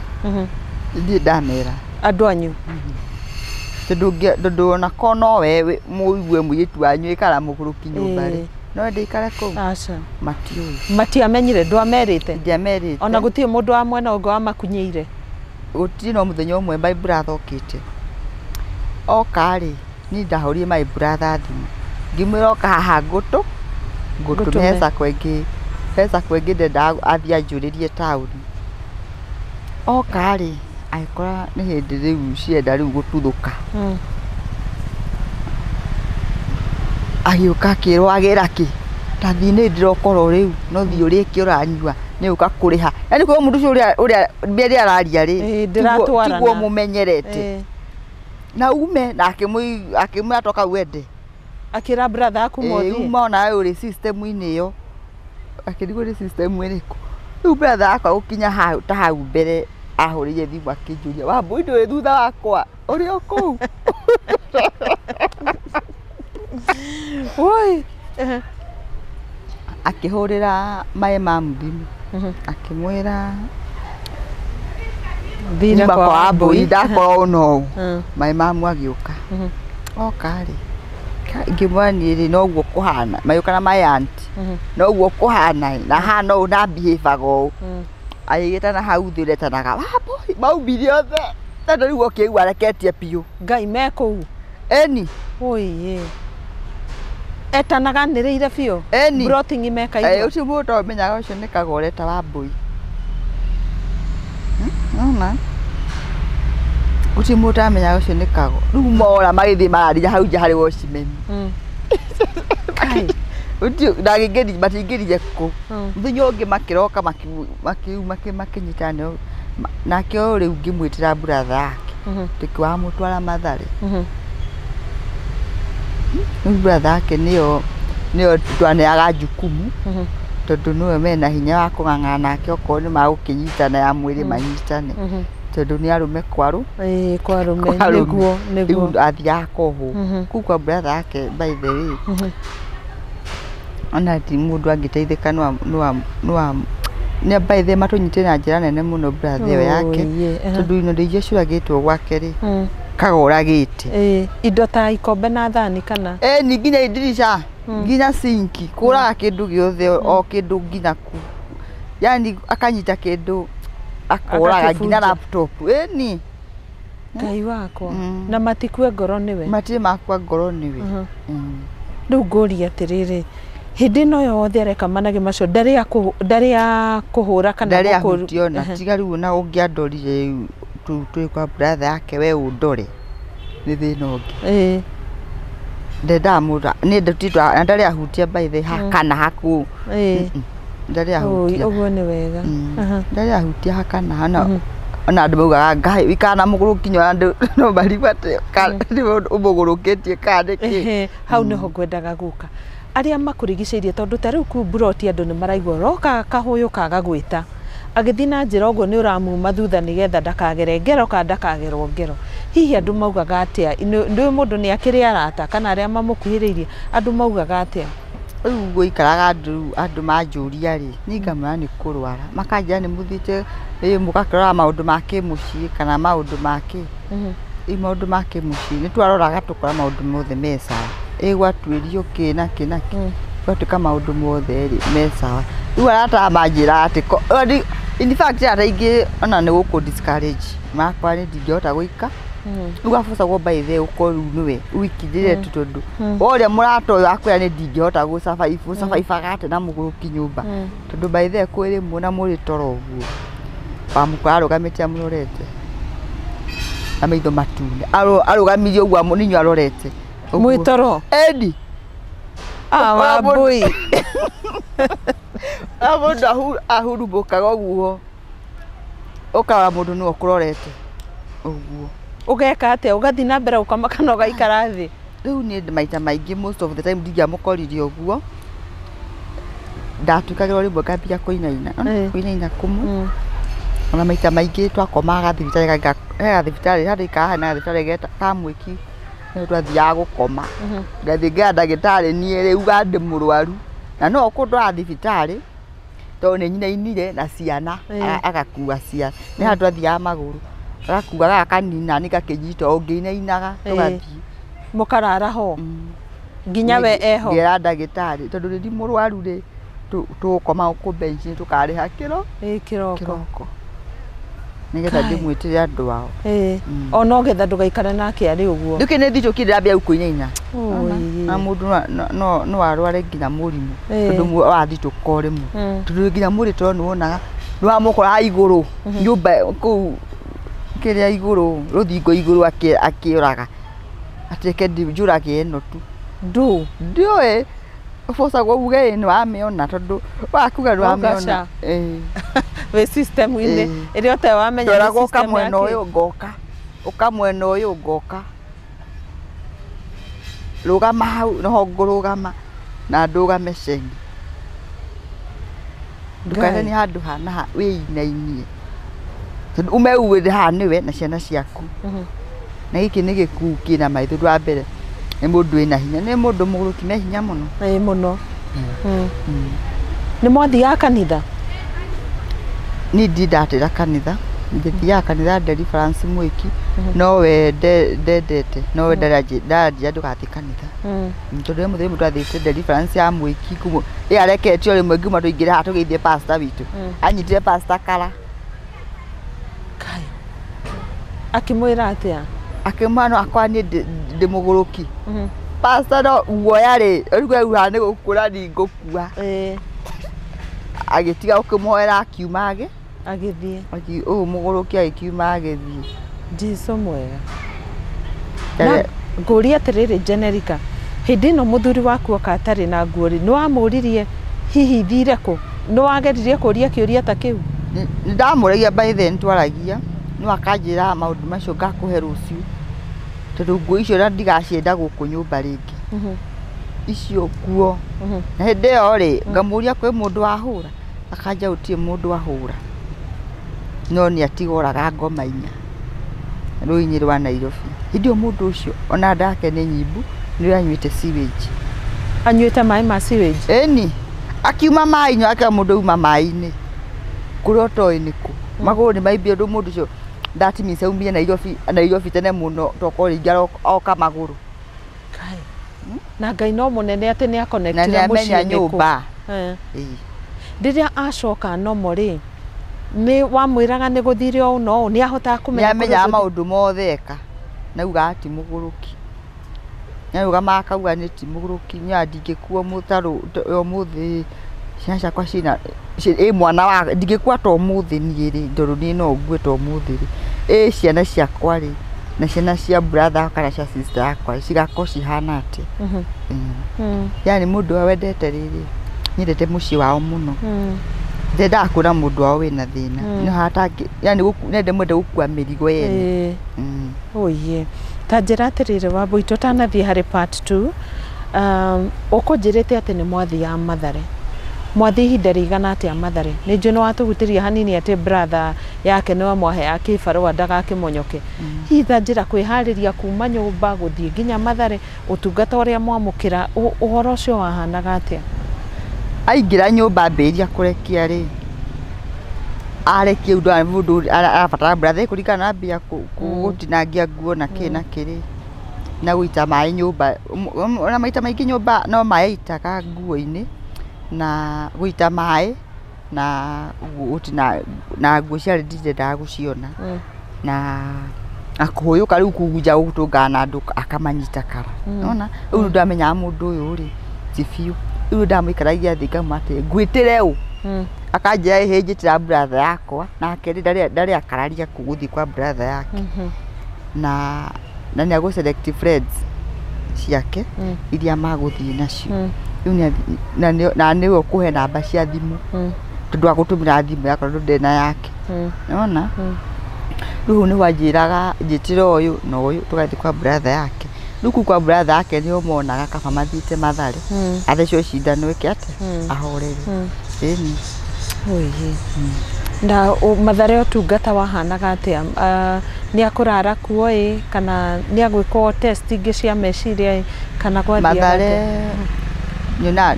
Ndirĩ ndamera. Andũ anyu. Tondũ ona korwo no we mũigue mũirĩtu wanyu ĩkara mũgũrũki nyũmba rĩ, no ende ikare kũu. Aca. Matiũĩ. Matiamenyire, ndwamerĩte. Ndiamerĩte. Ona gũtirĩ mũndũ wa mwena ũngĩ wamakunyĩire. Gũtirĩ no mũthenya ũmwe my brother okĩte. Oka rĩ, niĩ ndahũrire my brother thimũ. Ngĩmwĩra oka haha ngũtũme Ngũtũme. he sacco ĩngĩ ndendaga athiĩ anjũrĩrie taũni. Oka rĩ, agĩkora nĩ hĩndĩ rĩu cienda rĩu gũtuthũka. Agĩũka akĩrwo agĩra kĩ, ta thiĩ nĩ ndĩrokorwo rĩu no thiĩ ũrĩke ũranyua nĩ ũka kũrĩha. Yaani kwa mũndũ ũcio ũrĩa mbere ĩrĩa araria rĩ, Ndĩratwarana. tiguo mũmenyerete. Na ume na akĩmwĩra toka wende. Akĩra brother aku mothiĩ. Uma onawe ũrĩ system-inĩ ĩyo. Akĩrigwo nĩ system ĩrĩkũ. Rĩu brother yakwa gũkinya hau ta hau mbere ahũrĩire thimũ akĩnjũria, Wambui ndũrĩ thutha wakwa, ũrĩ o kũu? Oi. Akĩhũrĩra my mum thimũ. Akĩmwĩra Thire nyuma kwa kwa Wambui ndakorwo no. My mum agĩũka. Oka rĩ, ngĩmwĩra niĩ rĩ noguo kũhana, magĩũka na my aunt. Noguo kũhana na hana ũũ na behave-aga ũũ. Agĩgĩtana hau thĩ ũretanaga Wambui, maumire othe. Tondũ rĩu okĩigua areketie biũ. Ngai me kũu. Ĩni. Oiye. Etanaga anĩrĩire biũ. Ĩni. Blotting mekaigua. Ũcio mũndũ ũmenyaga ũcio nĩ kagoreta Wambui. Nona. Gũtirĩ mũndũ ũtamenyaga ũcio nĩ kago. Rĩu mora magĩthiĩ mararia hau nja harĩ watchman. Kai. Ndangĩingĩri matingĩrire kũ. Mũthenya ũngĩ makĩroka makĩnyitana nake ũyũ rĩu ngĩmwĩtĩra brother yake. Tũkĩwamũtwara Mathare. Rĩu brother yake nĩyo twaneaga jukumu tondũ nĩwe mena hinya wa kũng'ang'ana nake okorwo nĩ magũkĩnyitana ya mwĩrĩ manyitane. Tondũ nĩ arũme kwarũ. Ĩĩ kwarũme nĩguo nĩguo. Rĩu athiaga akohwo. Kũu kwa brother yake by the way. Ona ti mũndũ angĩteithĩka nĩ by the way matũnyitĩte na njĩra nene mũno brother ĩyo yake. Tondũ indo iria ciũragĩtwo gwake rĩ, kagoragĩte. Indo ta ikombe na thani kana? Ĩni nginya indirica, nginya sinki, kũraga kĩndũ gĩothe o kĩndũ nginya ku. Yaani akanyita kĩndũ akoraga nginya laptop. Ĩni. Ngai wakwa. Na matikue ngoro nĩwe? Matirĩ makua ngoro nĩwe. Rĩu ngũria atĩrĩrĩ, hĩndĩ ĩno yothe areka manage macio ndarĩ akũhũra kana ndarĩ ahutio ona tiga rĩu ona ũngĩandorire rĩu twĩ kwa brother yake we ũndore nĩ thĩna ũngĩ. Ndendaga mũndũ niĩ na ndarĩ ahutia by the hakana haku. Ndarĩ ahutia. Ũguo nĩ wega. Ndarĩ ahutia hakana hana. Ona andũ maugaga Ngai wikara na mũgũrũki nyona andũ no marigwo atĩ nĩ ũmũgũrũkĩtie kana nĩkĩ. Hau nĩho ngwendaga gũka. Arĩa makũrigicĩirie tondũ ta rĩu kũu mburoti andũ nĩ maraigua roka kahũyũ kaga gwĩta. Agĩthiĩ na njĩra ũguo nĩ ũramuma thutha nĩgetha ndakagere ngero kana ndakagerwo ngero. Hihi andũ maugaga atĩa? Ndũĩ mũndũ nĩ akĩrĩ arata kana arĩa mamũkuhĩrĩirie andũ maugaga atĩa? Rĩu gũikaraga andũ manjũria rĩ, niĩ ngamwĩra nĩ kũrwara. Makanjĩra nĩ mũthiĩte mũgakĩrora maũndũ ma kĩmũciĩ kana maũndũ ma kĩ. Rĩu maũndũ ma kĩmũciĩ nĩ twaroraga tũkora maũndũ mothe me sawa. Ĩ gwatuĩrio kĩ na kĩ na kĩ. Gwatuĩka maũndũ mothe rĩ me sawa. Rĩu arata manjĩraga atĩ in fact arata aingĩ ona nĩ gũkũ discourage makwa nĩ ndingĩhota gũika. Rĩu abocagwo by the ũkorwo rĩu nĩwe wikindĩre tu tondũ ũrĩa mũrata ũyũ akwĩra nĩ ndingĩhota gũcabaibu ũcabaibaga atĩa na mũgũrũki nyũmba, tondũ by the kwĩ rĩmwe na mũrĩ toro ũguo wamũkora arũgamĩte amũrorete na maitho matune. Arũgamirie ũguo ninyo arorete ũguo. Mwĩ toro? Eni. Ah, Wambui. A mũndũ ahurumũkaga ũguo ũkarora mũndũ nĩwe ũkũrorete ũguo. Ũgeka atĩa? Ũgathiĩ na mbere gũkoma kana ũgaikara thĩ? Rĩu niĩ maita maingĩ, most of the time, ndingĩamũkorire ũguo, ndatuĩkagĩrwo rĩmwe ngambia kũinaina. Kũinaina kũmwe. Ona maita maingĩ twakomaga thibitarĩ, he gathibitarĩ handũ ikaraga hena gathibitarĩ ka mwĩki nĩho twathiaga gũkoma. Ngathiĩ ngera ndagĩtarĩ niĩ rĩu ga ndĩ mũrwaru na no ũkũndwara thibitarĩ tondũ nĩ nyinainire na ciana. Agakua ciana nĩ handũ twathiaga magũrũ, agakua gaka kanini nani gakĩnyita o ngĩinainaga tũgathiĩ. Mũkarara ho nginya we eho? Ngera ndagĩtarĩ tondũ rĩrĩ mũrwaru rĩ, tũgũkoma gũkũ bench-inĩ, tũkarĩha kĩro Ĩĩ, kĩroko. Kĩroko nĩgetha Kai. ndĩmwĩtĩre andũ ao. Ona ũgetha ndũgaikare nake arĩ ũguo. Rĩu kĩ nĩ thitũ ndĩrambia rĩu kũinaina. Oi. Na mũndũ no arware nginya mũrimũ tondũ wathitũka o rĩmwe, tondũ nginya mũrĩ toro nĩ wonaga nĩ wamũkora igũrũ nyũmba kũu kĩrĩa igũrũ rũthingo igũrũ akĩũraga atĩke njũrage ĩno tu. Ndu. Ndiũĩ ũbocagwo uge ĩ nĩ wamĩona tondũ wakuga nĩ wamĩona. Ũgaca. Wĩ system-inĩ ĩrĩa ũtarĩ wamenya nĩ Tweragwo ũka system mwena ya kĩ. ũyũ ngoka, ũka mwena ũyũ ngoka, rũgama hau noho ngũrũgama na ndũgame ceni ndũkaine nĩ handũ hana ha wĩinainie tondũ ume uĩrĩ haha nĩwe na ciana ciaku. Na gĩkĩ nĩ gĩkuu kĩna maitho. Ũndũ wa mbere nĩ mũndũ wĩna hinya, nĩ mũndũ mũgũrũki me hinya mũno. Ĩĩ mũno. Nĩ mwathiaga kanitha? Niĩ ndirĩ ndatĩra kanitha, ndithiaga kanitha Deliverance mwĩki, nowe ndendete nowe ndaranjĩra ndũgathiĩ kanitha. Tondũ rĩmwe rĩmwe twathiĩte Deliverance ya mwĩki kumwe ĩ areketio rĩmwe ngiuma tũingĩre haha tũgeithie pastor witũ, anyitire pastor kara. Kai. Akĩmwĩra atĩa? Akĩmwĩra no akwa niĩ ndĩ mũgũrũki. Pastor no guoya rĩ rĩu auga nĩ gũkũra ni ngũkua. Agĩtiga gũkĩmũhoera akiuma Agĩthiĩ. Ũyũ mũgũrũki agĩkiuma agĩthiĩ. Jesu mwega. Na ngũria atĩrĩrĩ, Jenerica, hĩndĩ ĩno mũthuri waku oka atarĩ na nguo rĩ, nĩ wamũririe hihi thire kũ? Nĩ wageririe kũria kĩũria ta kĩu? Nĩ ndamũragia by then twaragia no akanjĩra maũndũ macio ngakũhe rũciũ tondũ nguo icio na ndigacienda gũkũ nyũmba rĩngĩ icio nguo. Na hĩndĩ ĩyo rĩ ngamũria kwĩ mũndũ wahũra, akanja gũtirĩ mũndũ wahũra no nĩ atigoraga ngoma inya rũĩ-inĩ rwa Nairobi. Hĩndĩ ĩyo mũndũ ũcio ona nda yake nĩ nyimbu nĩ anyuĩte sewage. Anyuĩte maĩ ma sewage? Ĩni, akiuma maĩ-inĩ akĩra mũndũ auma maĩ-inĩ kũrĩa ũtoĩ nĩkũ magũrũ nĩ maimbire ũndũ mũndũ ũcio that means aumire Nairobi, Nairobi tene mũno tokorwo rĩngĩ oka magũrũ. Kai. Na Ngai no mũnene atĩ nĩ Na akonectire nĩ amenya mũciĩ nĩkũ. Nyũmba. Ĩĩ. Rĩrĩa acoka nomo rĩ, nĩ wamwĩraga nĩ gũthire ũũ na ũũ? Nĩ ahotaga nĩ kũmenya amenyaga kũrĩa maũndũ mothe eka na augaga ti mũgũrũki, nĩarũgamaga akauga nĩ ti mũgũrũki niĩ ndingĩkua mũtarũ ũmũthĩ ciana ciakwa ciĩna ĩ mwana wa ndingĩkua ta ũmũthĩ niĩ rĩ tondũ niĩ no ngue ta ũmũthĩ rĩ ĩ ciana ciakwa rĩ na ciana cia brother kana cia sister yakwa cigakorwo cihana atĩa? Yani mũndũ ũrĩa wendete rĩrĩ nyendete mũciĩ wao mũno, ndendaga kuona mũndũ wao wĩna thĩna no hatangĩ yani nĩ ndĩmwende gũkua mĩrigo yene. Oye, ta njĩra atĩrĩrĩ Wambui, tũtanathiĩ harĩ part 2, ũkũnjĩrĩte atĩ nĩ mwathiaga Mathare, mwathiĩ ihinda rĩigana atĩa Mathare? Nĩ njũĩ nĩ watũhutĩria hanini atĩ brother yake nĩwe mwaheaga kĩbarũa ndagakĩmonyoke. Hihi ta njĩra kwĩharĩria kuma nyũmba gũthiĩ nginya Mathare, ũtungata ũrĩa mwamũkĩra, ũhoro ũcio wahanaga atĩa? Aingĩra nyũmba ambĩrĩria kũrekia rĩ arekia ũndũ mũndũ arabatara brother kũringana na mbia gũtinangia nguo na kĩ na kĩrĩ na gũita maĩ nyũmba. Ona maita maingĩ nyũmba no maĩ aitaga nguo-inĩ na gũita maĩ na gũtina na nguo ciarĩ ndindendaga gũciona. Na Na kũhũyũka rĩu kugunja gũtũngana na andũ akamanyita kara. Nona rĩu ndamenyaga mũndũ ũyũ rĩ ti biũ. Rĩu ndamũikaragia thĩ ngamwĩra atĩrĩ, ngwĩtĩre ũ? Akanjĩra ĩhĩ njĩtĩra brother yakwa, nake rĩ ndarĩ akararia gũthiĩ kwa brother yake. Na nĩ agũ select friends ciake iria magũthiĩ nacio. Rĩu na nĩwe ũkũhe namba cia thimũ, tondũ agũtũmĩra thimũ yakwa tondũ ndarĩ na yake. Nĩwona? Rĩu nĩho anjĩraga njĩtĩre ũyũ na ũyũ tũgathiĩ kwa brother yake. Rĩu kũu kwa brother yake nĩo monaga kaba mathiĩte Mathare, athecwo cindano ĩke atĩa, ahorere. Ĩni. Oiye. Na Mathare ũtungata wahanaga atĩa? Nĩ akũrara kuo ĩ, kana nĩ agwĩkwo test ingĩ cia meciria ĩ, kana gwathiaga Mathare atĩa? Nyona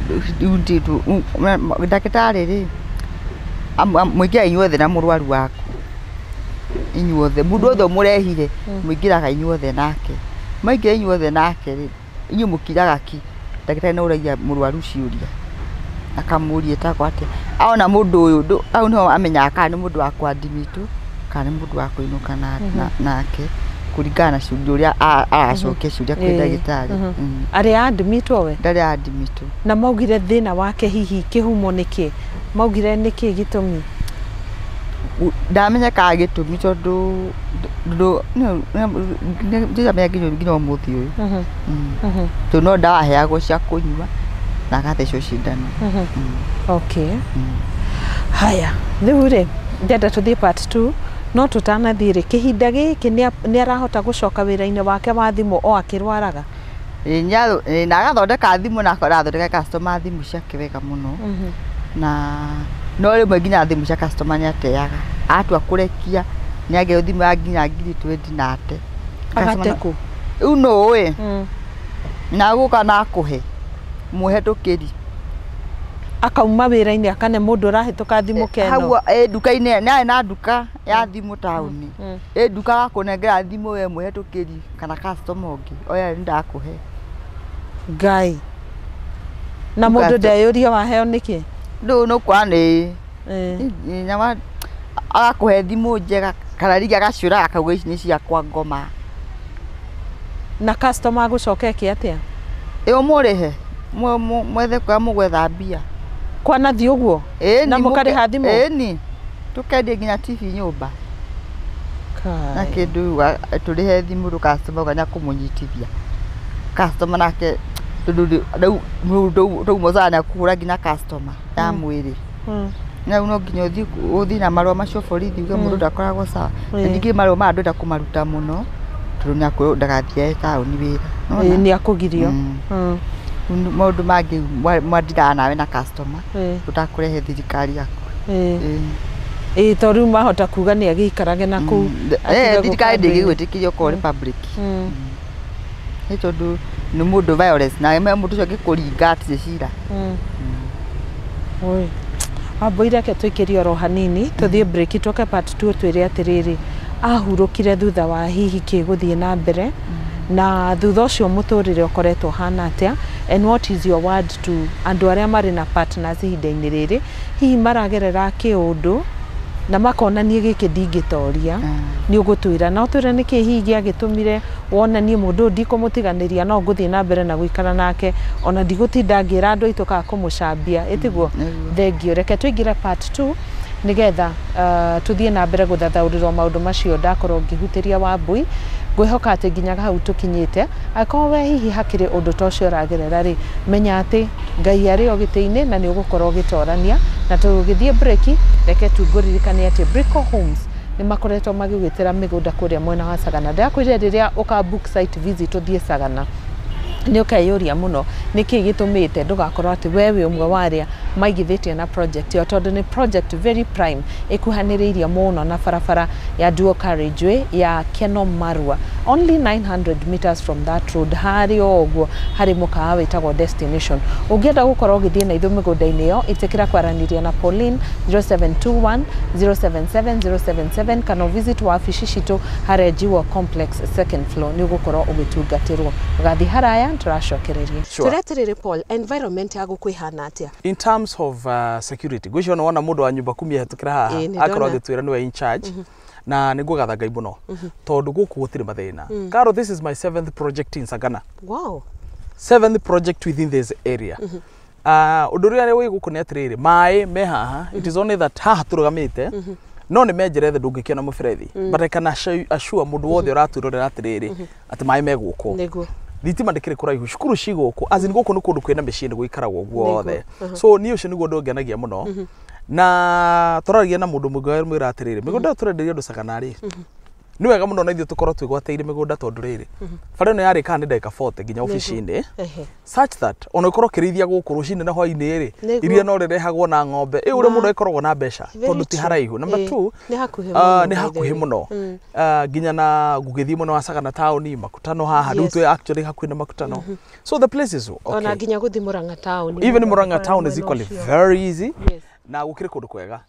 ndagĩtarĩ rĩ, mũingĩraga inyuothe na mũrwaru waku. Inyuothe, mũndũ wothe ũmũrehire, mũingĩraga inyuothe nake. Mwaingĩra inyuothe nake rĩ, inyuĩ mũkiraga ki. Ndagĩtarĩ no ũragia mũrwaru ciũria. Akamũria etagwo atĩa. Ona mũndũ ũyũ, hau nĩho amenyaga kana nĩ mũndũ wa kũ-admit kana nĩ mũndũ wa kũinũka nake kũringana na ciũria ũrĩa aracokia ciũria kwĩ ndagĩtarĩ. Arĩ admitwo we? Ndarĩ admitwo. Na maugire thĩna wake hihi kĩhumo nĩkĩ? Maugire nĩkĩ gĩtũmi? Ndamenyekaga gĩtũmi tondũ ndiramenya nginya ũmũthĩ ũyũ. Tondũ no ndawa aheagwo cia kũnyua na agathecwo cindano. Okay. Haya, rĩu rĩ, ndĩrenda tũthiĩ part 2, no tũtanathiĩ rĩ, kĩhinda gĩkĩ nĩ arahota gũcoka wĩra-inĩ wake wa thimũ o akĩrwaraga? Na agathondeka thimũ na arathondeka customer thimũ ciake wega mũno. Na no rĩmwe nginya thimũ cia customer nĩ ateaga. Atua kũrekia nĩ ageo thimũ ya nginya 20,000 na ate. Agate kũ? Rĩu nũ ũĩ? Na gũka na akũhe mũhetũkĩri. Akauma wĩra-inĩ akane mũndũ ũrahĩtũka thimũ keno. Hau nduka-inĩ, nĩ arĩ na nduka ya thimũ taũni. Nduka agakũnengera thimũ we mũhetũkĩri kana customer ũngĩ. Oya nĩ ndakũhe. Ngai. Na mũndũ ndeyũria waheo nĩkĩ? Rĩu nĩ ũkuona nĩ nyama agakũhe thimũ njega kana rĩngĩ agaciũraga akauga ici nĩ ciakwa ngoma. Na customer agũcoka eke atĩa? Ĩ ũmũrĩhe mwethe kũrĩa mũgwetha mbia. Kwanathiĩ ũguo? Na mũkarĩha thimũ? Ĩni. Tũkendie nginya TV nyũmba. Na kĩndũ tũrĩhe thimũ rĩu customer auga nĩakũmũnyitithia. Customer nake tondũ rĩu mũndũ rĩu mũcara nĩakũhũra nginya customer ya mwĩrĩ. Na no nginya ũthiĩ na marũa macio borithi uge mũndũ ndakoragwo sawa. Na ningĩ marũa maya ndwenda kũmaruta mũno tondũ nĩakwĩrwo ndagathiage taũni wĩra. Nĩ akũgirio. Maũndũ mangĩ mwandiraga nawe na customer ũtakũrehe thirikari yaku. Ĩĩ to rĩu mahota kuga nĩ agĩikarage na kũu. Thirikari ndĩngĩgwĩtĩkĩria okorwo nĩ public. Nĩ tondũ nĩ mũndũ violence na mũndũ ũcio angĩkũringa hatirĩ cira. Oi. Wambui reke tũikĩrie oro hanini tũthiĩ break tũke part 2 twĩre atĩrĩrĩ ahurũkire thutha wa hihi kĩ gũthiĩ na mbere na thutha ũcio mũtũrĩre ũkoretwo ũhana atĩa, and what is your word to andũ arĩa marĩ na partners ihinda-inĩ rĩrĩ hihi maragerera kĩũndũ na makonanie gĩkĩ ndingĩtoria, nĩ ũgũtwĩra na ũtwĩre nĩkĩ hihi gĩagĩtũmire wonanie mũndũ ũyũ ndikũmũtiganĩria no ngũthiĩ na mbere na gũikara nake ona ndigũtinda ngĩra andũ aitũ kana kũmũcambia, ĩtiguo? Thengio. Reke tũingĩre part 2 nĩgetha tũthiĩ na mbere gũthathaũrĩrwo maũndũ macio ndakorwo ngĩhutĩria Wambui. Ngwĩhoka atĩ nginyaga hau tũkinyĩte, angĩkorwo we hihi hakĩrĩ ũndũ ta ũcio ũragerera rĩ, menya atĩ Ngai arĩ o gĩtĩ-inĩ na nĩ ũgũkorwo ũgĩtorania. Na tũgĩthiĩ break, reke tu ngũririkanie atĩ Brico Homes nĩ makoretwo magĩgwĩtĩra mĩgũnda kũrĩa mwena wa Sagana. Ndĩrakwĩrire rĩrĩa ũka book site visit ũthiĩ Sagana nĩ ũkeyũria mũno nĩkĩ gĩtũmĩte ndũgakorwo atĩ we wĩ ũmwe wa arĩa maigithĩtie na project ĩyo, tondũ nĩ project very prime ĩkuhanĩrĩirie mũno na barabara ya dual carriageway ya Keno Marua, only 900 meters from that road, harĩ o ũguo harĩ mũkawa wĩtagwo Destination. Ũngĩenda gũkorwo ũgĩthiĩ na ithuĩ mĩgũnda-inĩ ĩyo, ĩtĩkĩra kwaranĩria na Pauline 0721 077 077 kana visit wabici citũ harĩa Jewel Complex second floor, nĩ ũgũkorwo ũgĩtungatĩrwo. Ũgathiĩ haraya tũracokereria. Sure. Tũrĩ atĩrĩrĩ Paul, environment ya gũkũ ĩhana atĩa? In terms terms of security, ngwĩciria nĩ wona mũndũ wa nyũmba kumi ahĩtũkĩra haha Ĩĩ, nĩ akorwo ndona. agĩtwĩra nĩwe in charge, na nĩ ngũgatha Ngai mũno tondũ gũkũ gũtirĩ mathĩna. Caro, this is my seventh project in Sagana. Wow. Seventh project within this area. Ũndũ ũrĩa wĩ gũkũ nĩ atĩrĩrĩ, maĩ me haha. It is only that haha tũrũgamĩte no nĩ menjere thĩ, ndũngĩkĩona mũberethi, but I can assure mũndũ wothe ũratwĩrorera atĩrĩrĩ, atĩ maĩ me gũkũ. Nĩguo. Thitima ndĩkĩrĩ kũraihu, cukuru ci gũkũ, as in gũkũ nĩ kũndũ kwĩna mĩciĩ, nĩ gũikaragwo guothe. So niĩ ũcio nĩguo ũndũ ũngenagia mũno. Na tũraragia na mũndũ mũngĩ mwĩra atĩrĩrĩ, mĩgũnda ĩyo tũrenderia andũ Sagana rĩ, nĩ wega mũno na ithuĩ tũkorwo twĩgwatĩire mĩgũnda, tondũ rĩrĩ, bara ĩno yarĩkaga nĩ ndagĩka 40 nginya obici-inĩ, such that ona ũkorwo ũkĩrĩithia gũkũ rũcinĩ na hwaĩ-inĩ rĩ, Nĩguo. iria no rĩrehagwo na ng'ombe ĩ ũrĩa Ma. mũndũ agĩkoragwo na mbeca Very tondũ ti true. haraihu. Number two, Nĩ hakuhĩ mũno, nĩ by the hakuhĩ way. mũno. Nginya na gũgĩthiĩ mwena wa Sagana taũni, makutano haha rĩu twĩ actually hakuhĩ na makutano, so the place is okay. Ona nginya gũthiĩ Murang'a town. Even Murang'a town is equally very easy. Na gũkĩrĩ kũndũ kwega.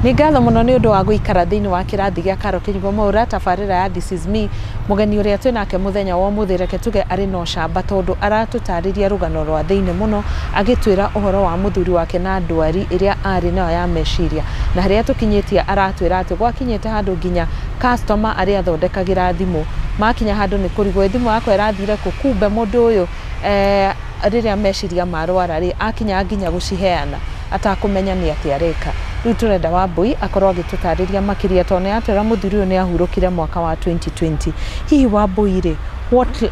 Nĩ ngatho mũno nĩ ũndũ wa gũikara thĩinĩ wa kĩrathi gĩa Karo Kĩnyugo Mwaura, tabarĩra ya This is Me. Mũgeni ũrĩa twĩ nake mũthenya wa ũmũthĩ, reke tuge arĩ na ũcamba, tondũ aratũtarĩria rũgano rwa thĩinĩ mũno, agĩtwĩra ũhoro wa mũthuri wake na ndwari ĩrĩa arĩ nayo ya meciria, na harĩa tũkinyĩtie aratwĩra atĩ gwakinyĩte handũ nginya customer arĩa athondekagĩra thimũ makinya handũ nĩ kũrigwo thimũ yakwa ĩrathire kũ, kumbe mũndũ ũyũ rĩrĩa meciria marwara rĩ, akinya nginya gũciheana atakũmenya nĩ atĩa areka. Rĩu tũrenda Wambui akorwo agĩtũtarĩria makĩria, tondũ nĩ atwĩra mũthuri ũyũ nĩ ahurũkire mwaka wa 2020. Hihi Wambui rĩ, what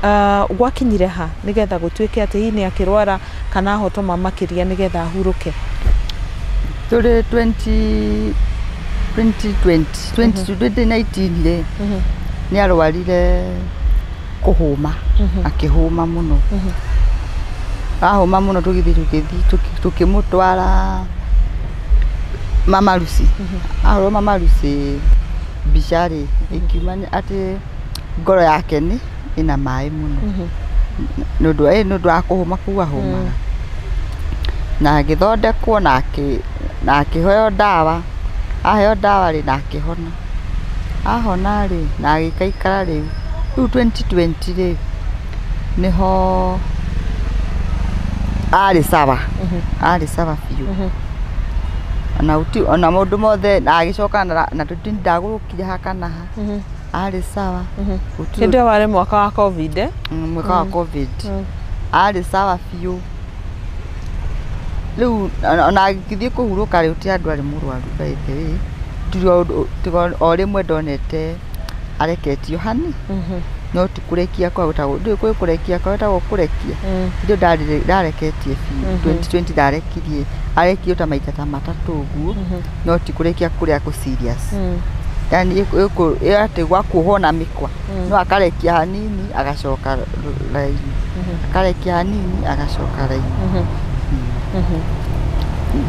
gwakinyire ha nĩgetha gũtuĩke atĩ hihi nĩ akĩrwara kana ahotoma makĩria nĩgetha ahurũke? Tũrĩ 20 2020 2019 rĩ, nĩ arwarire kũhũma, akĩhũma mũno, ahũma mũno, tũgĩthiĩ tũkĩmũtwara Mama Lucy. Ahũrwo Mama Lucy mbica rĩ, ĩkiuma atĩ ngoro yake nĩ ĩna maĩ mũno nĩ ũndũ wa kũhũma kũu ahũmaga, na agĩthondekwo na akĩheo ndawa. Aheo ndawa rĩ, na akĩhona. Ahona rĩ, na agĩikaikara rĩu 2020 rĩ, nĩho arĩ sawa, arĩ sawa biũ, ona uti ona maũndũ mothe, na agĩcoka na ndagũrũkire ha kana ha, arĩ sawa. Gũtirĩ. Hĩndĩ ĩyo warĩ mwaka wa COVID, eh? Mwaka wa COVID arĩ sawa biũ. Rĩu ona agĩthiĩ kũhurũka rĩ, gũtirĩ andũ arĩ mũrwaru, by the way. Tiga tiga o rĩmwe ndonete areketio hani, no ti kũrekia kwa gwĩtagwo, ndũĩ kwĩ kũrekia kwa gwĩtagwo kũrekia. Hĩndĩ ĩyo ndareketie biũ 2020, ndarekirie, arekio ta maita ta matatũ ũguo, no ti kũrekia kũrĩa kũ serious, yani atĩ gwa kuohwo na mĩkwa, no akarekia hanini agacoka raini, akarekia hanini agacoka raini.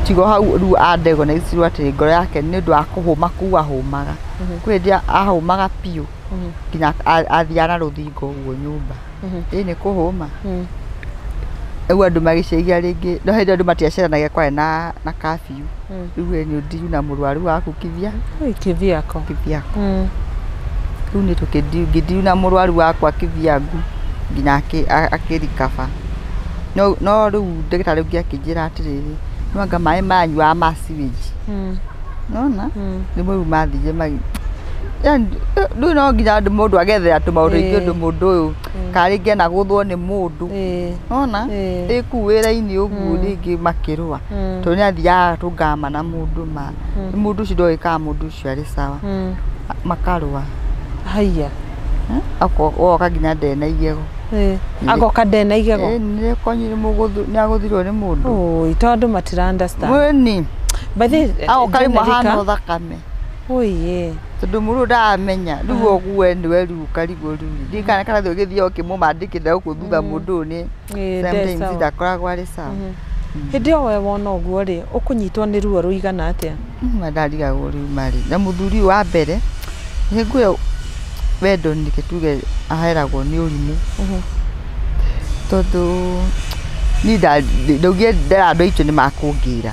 Tigo hau rĩu andego na icirwo atĩ ngoro yake nĩ ũndũ wa kũhũma kũu ahũmaga. Kwĩ hĩndĩ ahũmaga biũ nginya athiaga na rũthingo ũguo nyũmba, ĩ nĩ kũhũma. Rĩu andũ magĩcenjia rĩngĩ, no hĩndĩ andũ matiaceranagia, kwarĩ na curfew. Rĩu we nĩ ũndiru na mũrwaru waku kithia. Ui, Kithiako. Kithiako. Rĩu nĩ ngĩndiru na mũrwaru wakwa Kithiangu nginya akĩrikaba. No rĩu ndagĩtarĩ ũngĩ akĩnjĩra atĩrĩrĩ, no anga maĩ manyuaga ma sewage. Nona rĩmwe rĩu mathire magi, yani rĩu no nginya andũ mũndũ agethera tũmaũndũ aingĩ, ũndũ mũndũ ũyũ kana rĩngĩ anagũthwo nĩ mũndũ, nona ĩ kũu wĩra-inĩ ũguo rĩngĩ makĩrũa, tondũ nĩ athiaga tũngama na mũndũ ma mũndũ ũcio ndoĩ kana mũndũ ũcio arĩ sawa, makarũa. Haiya. Oka nginya ndarĩ na igego. Agoka ndarĩ na igego. Nĩ nĩ agũthirwo nĩ mũndũ. Oi, tondũ matira understand. Mwĩni. By the Agoka rĩmwe Jenerica- ahana thakame. Oi, Tondũ mũndũ ndaramenya rĩu ũguo nĩwe rĩu ũkarigwo rĩu ndirikana kana thiĩ ũgĩthiĩ ũkĩmũmandĩkĩra gũkũ thutha mũndũ ũyũ nĩ ĩ sometimes sawa. ndakoragwo arĩ sawa. Hĩndĩ ĩyo we wona ũguo rĩ, ũkũnyitwo nĩ ruo rũigana atĩa? Ma ndarigagwo rĩu marĩ na mũthuri ũyũ wa mbere hingo ĩyo wendo nĩke tuge aheragwo nĩ ũrimũ, tondũ Ni ndaugire ndera andũ aitũ nĩ makũngĩra.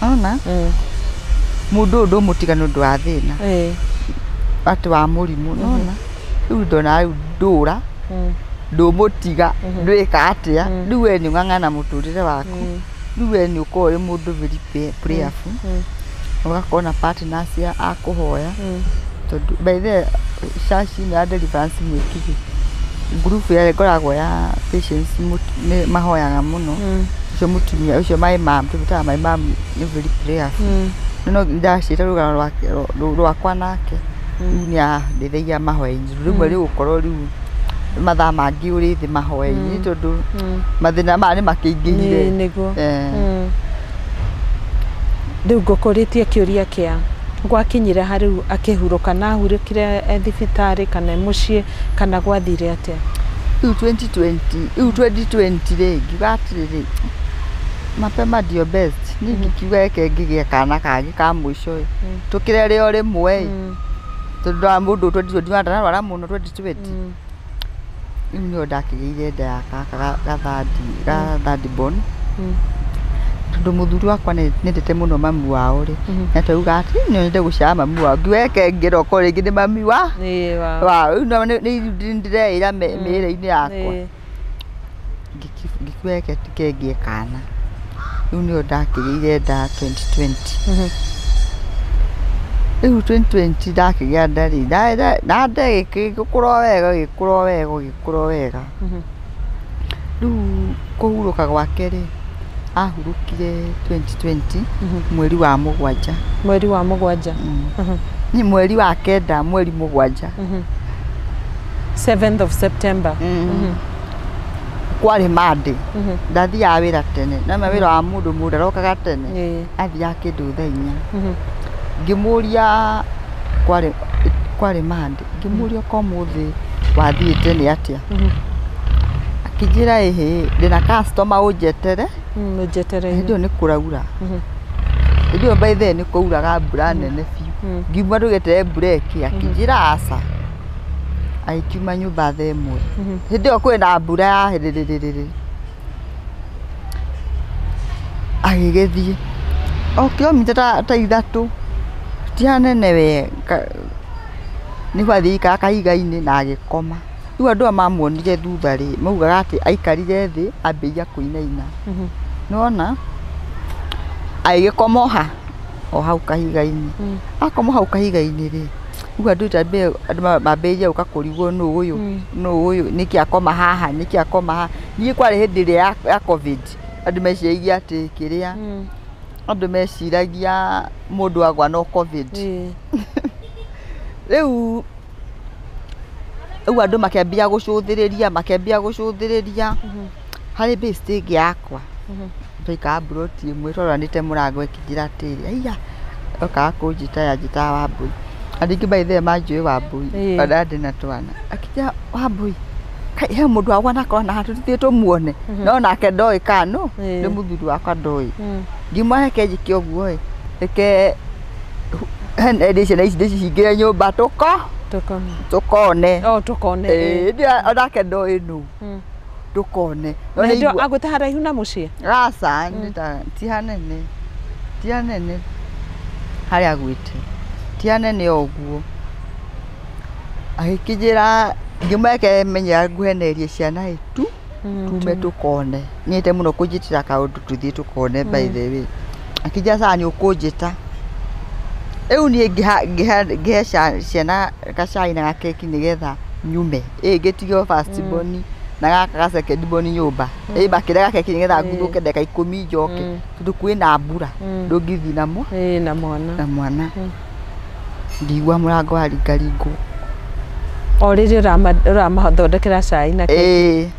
Ona mũndũ ũyũ ndũmũtiga nĩ ũndũ wa thĩna atĩ wa mũrimũ nona rĩu ndona rĩu ndũra ndũmũtiga ndwĩka atĩa rĩu we nĩ ũng'ang'ana mũtũrĩre waku rĩu we nĩ ũkorwo ũrĩ mũndũ very prayerful ũgakorwo na partners a kũhoya tondũ by the way church ĩno ya Deliverance Mwĩkigi group ĩrĩa ĩkoragwo ya patients nĩ mahoyaga mũno ũcio mũtumia ũcio my mom tũmĩtaga my mom nĩ very prayerful no ndacĩta rũgano rwakwa nake rĩu nĩ andeithagia mahoya-inĩ rĩmwe rĩgũkorwo rĩu mathaa mangĩ ũrĩ thĩ mahoya-inĩ tondũ mathĩna maya nĩ makĩingĩhire. Nĩguo rĩu ngũkũrĩtie kĩũria kĩa gwakinyire ha rĩu akĩhurũka na ahurũkire e thibitarĩ kana e mũciĩ kana gwathire atĩa? Rĩu 2020 rĩu 2020 rĩ ngiuga atĩrĩrĩ mapema ndio best niĩ ngĩkiuga reke ngĩgĩe kana kangĩ ka mũico ĩ tũkĩrere o rĩmwe ĩ tondũ wa mũndũ 2020 ndararwara mũno 2020 rĩu nĩyo ndakĩgĩire nda ya gaka ga third born tondũ mũthuri wakwa nĩendete mũno mami wao rĩ na twauga atĩ no nyende gũciara mami wao ngiuga reke ngĩre okorwo rĩngĩ nĩ mami wa wao rĩu no nĩ ndĩreĩra mĩĩrĩ-inĩ yakwa ngĩkiuga reke ngĩe kana rĩu nĩyo ndakĩgĩire nda 2020 rĩu 2020 ndakĩgĩa nda rĩ na nda ĩgĩkũra o wega ĩgĩkũra o wega ĩgĩkũra o wega rĩu kũhurũka gwake rĩ ahurũkire 2020 mweri wa mũgwanja mweri wa mũgwanja ni mweri wa kenda mweri mũgwanja 7th of September kwarĩ Monday ndathiaga wĩra tene no ma wĩra wa mũndũ mũndũ arokaga tene athiaga kĩndũ thaa inya ngĩmũria kwarĩ Monday ngĩmũria ko ũmũthĩ wathiĩ tene atĩa akĩnjĩra ĩhĩ ndĩna customer ũnjetere ũnjetere hĩndĩ ĩyo nĩ kũraura hĩndĩ ĩyo by then nĩ kwauraga mbura nene biũ ngiuma ndũgeterere mbura ĩkĩ akĩnjĩra aca agĩkiuma nyũmba thaa ĩmwe hĩndĩ ĩyo kwĩna mbura ya rĩrĩrĩrĩ agĩgĩthiĩ o kilomita ta ithatũ ti hanene we nĩguo athiĩ aikara kahiga-inĩ na agĩkoma rĩu andũ aya mamuonire thutha rĩ maugaga atĩ aikarire thĩ ambĩrĩria kũinaina nĩwona agĩgĩkoma ha o hau kahiga-inĩ akoma hau kahiga-inĩ rĩ rĩu andũ andũ mambĩrĩria gũka kũrigwo nũ ũyũ nũ ũyũ nĩkĩ akoma haha nĩkĩ akoma haha niĩ kwarĩ hĩndĩ ĩrĩa ya COVID andũ meciragia atĩ kĩrĩa andũ meciragia mũndũ agwa no COVID rĩu andũ makĩambia gũcũthĩrĩria harĩ base ĩngĩ yakwa twaikaraga mburoti ĩmwe twaroranĩte mũrango ĩkĩnjĩra atĩrĩ aiya okaga kũnjĩta yanjĩtaga Wambũi andũ aingĩ by the way manjũĩ Wambũi ona ndĩ na twana akĩnjĩra Wambũi he mũndũ wagwa na kona haha tũthiĩ tũmuone no nake ndoĩ kana nũ nĩ mũthuri wakwa ndoĩ ngĩmwĩra reke njĩke ũguo ĩ reke ndĩ ciana ici ndĩcihingĩre nyũmba tũkone tũkone onake ndoĩ nũ tũkone agwĩte haraihu na mũciĩ aca ti hanene ti hanene harĩa agwĩte ti hanene o ũguo agĩkĩnjĩra ngĩmwĩra menyera nguhenerie ciana ĩ tu tume tũkone nyendete mũno kũnjĩtĩra kaũndũ tũthiĩ tũkone by the way akĩnjĩra sawa nĩ ũkũnjĩta rĩu niĩ ngĩhe ciana gacai na gakeki nĩgetha nyume ĩ ngĩtige first born na gaka ga second born nyũmba ĩ makĩrĩa gakeki nĩgetha nguthũke ndagĩka ikũmi njoke tondũ kwĩna mbura ndũngĩthiĩ na mwana na mwana ngĩigua mũrango waringaringwo o rĩrĩa ũramathondekera cai na keki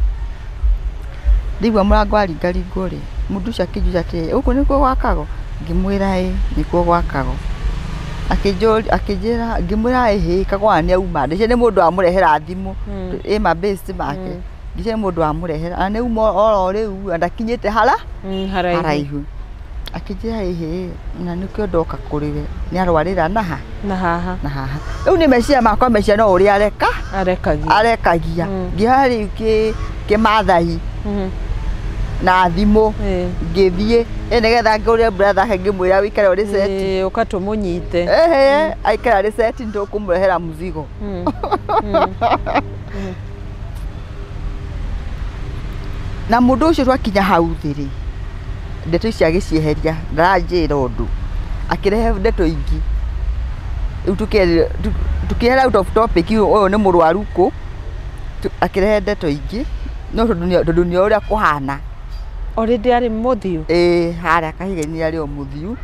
ndaigua mũrango waringaringwo rĩ mũndũ ũcio akĩnjũria atĩrĩ gũkũ nĩkuo gwakagwo ngĩmwĩra ĩ nĩkuo gwakagwo akĩnjĩra ngĩmwĩra ĩhĩ kagwa nĩ auma ndĩcie nĩ mũndũ wamũrehera thimũ ĩ ma best make ndĩcie nĩ mũndũ wamũrehera na nĩ auma oro rĩu na ndakinyĩte haraihu akĩnjĩra ĩhĩ na nĩkĩo ndoka kũrĩ we nĩ arwarĩra na ha na haha na haha rĩu nĩ meciria makwa meciria no ũrĩa areka arekagia ngĩoya rĩu kĩmathai Na thimũ ngĩthiĩ nĩgetha ngũrĩre brother ake ngĩmwĩra wĩikare ũrĩ set. Ũka tũmũnyite. Ehe, aikara arĩ set nĩtũkũmũrehera mũzigo. Na mũndũ ũcio twakinya hau thĩ rĩ, ndeto ici agĩcieheria, ndaranjĩra ũndũ, akĩrehe ndeto ingĩ. Rĩu tũkĩehera out of topic, ũyũ nĩ mũrwaru kũ, akĩrehe ndeto ingĩ, no tondũ nĩ ũrĩa kũhana. Already arĩ mũthiu? Ĩĩ, harĩa kahiga-inĩ arĩ o mũthiu.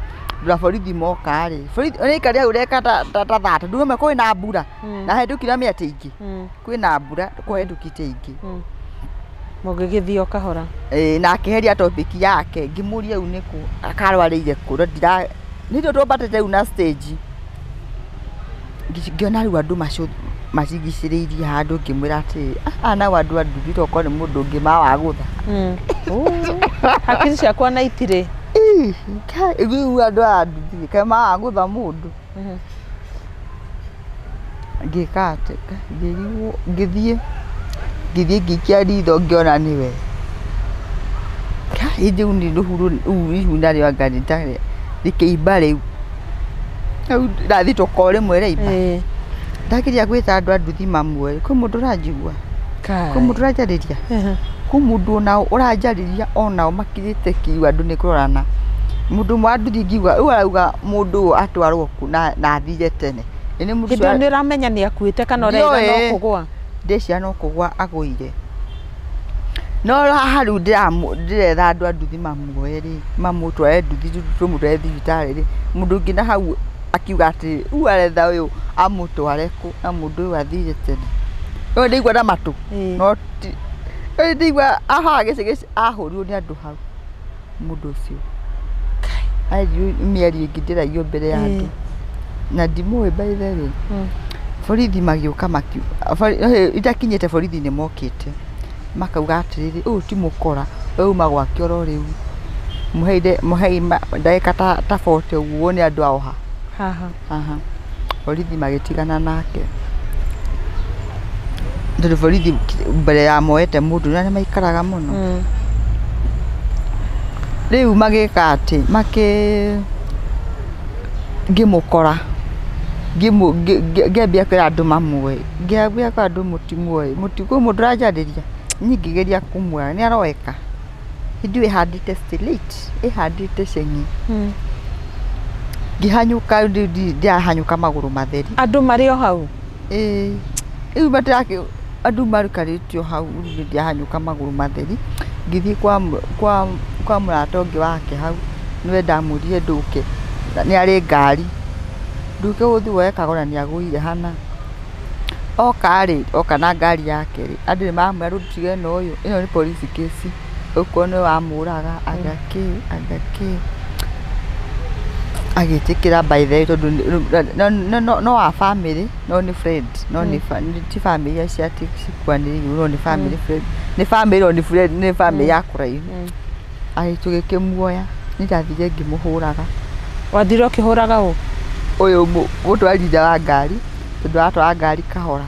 Na borithi moka rĩ, borithi nĩaikarire hau ndagĩka ta thaa, tondũ rĩmwe kwĩna mbura, na hetũkire mĩatĩ ingĩ, kwĩna mbura, kũhetũkĩte ingĩ. Mũgĩgĩthiĩ o kahora. Ĩĩ, na akĩeheria topic yake, ngĩmũria rĩu nĩkũ, akarwarĩire kũ, no ndira, nĩ ithuĩ twambatĩte rĩu na stage. Ngĩona rĩu andũ macigicĩrĩirie handũ, ngĩmwĩra atĩrĩ, aya nao andũ a nduthi tokorwo nĩ mũndũ ũngĩ mawagũtha. Hakiri ciakwa na itirĩ. Rĩu andũ aya a nduthi kaĩ mawagũtha mũndũ. Ngĩka atĩ, ngĩrigwo, ngĩthiĩ ngĩikia ritho ngĩona nĩwe. Rĩu nĩ rũhuru rũu ihu narĩo anga rĩkĩimba rĩu. Rĩu ndathitũka o rĩmwe rĩaimba. Ndageria gwĩta andũ a nduthi mamuoe, kwĩ mũndũ ũranjigua, kwĩ mũndũ ũranjarĩria, kwĩ mũndũ onao ũranjarĩria onao makirĩte ki andũ nĩ kũrorana. Mũndũ ũmwe wa nduthi ngiuga, rĩu arauga mũndũ ũyũ atwarwo kũ na athire tene. Nĩ mũndũ Hĩndĩ ĩyo nĩ ũramenya nĩ akuĩte kana ũraiga no kũgũa? Ndĩciria no kũgũa agũire. No haha rĩu ndĩretha andũ a nduthi mamuoe rĩ, mamũtware nduthi tũmũtware thibitarĩ rĩ, mũndũ ũngĩ na hau akiuga atĩ rĩu aretha ũyũ amũtware kũ na mũndũ ũyũ athire tene. No ndaigua na matũ, no ti ndaigua haha gĩcegĩ ahũrirwo nĩ andũ hau mũndũ ũcio. Arirwo mĩario ĩngĩ ndĩraigua mbere ya andũ. Na ndimũĩ by the way. Borithi magĩũka itakinyĩte borithi nĩ mokĩte. Makauga atĩrĩrĩ, ũyũ ti mũkora, ũyũ uma gwake oro rĩu. Mũhei ndagĩka ta 40 ũguo wone andũ ao ha. Haha. Borithi magĩtigana nake. Tondũ borithi mbere ya moete mũndũ na nĩ maikaraga mũno. Rĩu magĩka atĩ, ngĩmũkora. Ngĩambia kwĩra andũ mamuoe, ngĩambia kwĩra andũ mũtimuoe, kwĩ mũndũ ũranjarĩria, niĩ ngĩgeria kũmuoya, nĩ aroeka. Hĩndĩ ĩyo ĩhandĩte straight, ĩhandĩte ceng'i. Ngĩhanyũka, ndĩrahanyũka magũrũ matheri. Andũ marĩ o hau? Ĩĩ. Rĩu andũ marikarĩte o hau, rĩu ndĩrahanyũka magũrũ matheri. Ngĩthiĩ kwa mũrata ũngĩ wake hau, nĩwe ndamwĩrire ndũke, nĩ arĩ ngari. Ndũke ũthiĩ woe kagũra nĩ agũire hana. Oka rĩ, oka na ngari yake rĩ, andũ nĩ maramwĩra rĩu tũtige na ũyũ, ĩno nĩ police case, ũkorwo nĩwe wamũraga, anga kĩ, anga kĩ. Agĩtĩkĩra by the way tondũ no wa family, no nĩ friend, no nĩ ti family iria cikuanĩrĩirwo, no nĩ family friend, nĩ family no nĩ friend, nĩ family ya kũraihu. Tũgĩkĩmuoya, niĩ ndathire ngĩmũhũraga. Wathire ũkĩhũraga ũ? Ũyũ mũtwarithia wa ngari, tondũ aratwara ngari kahora.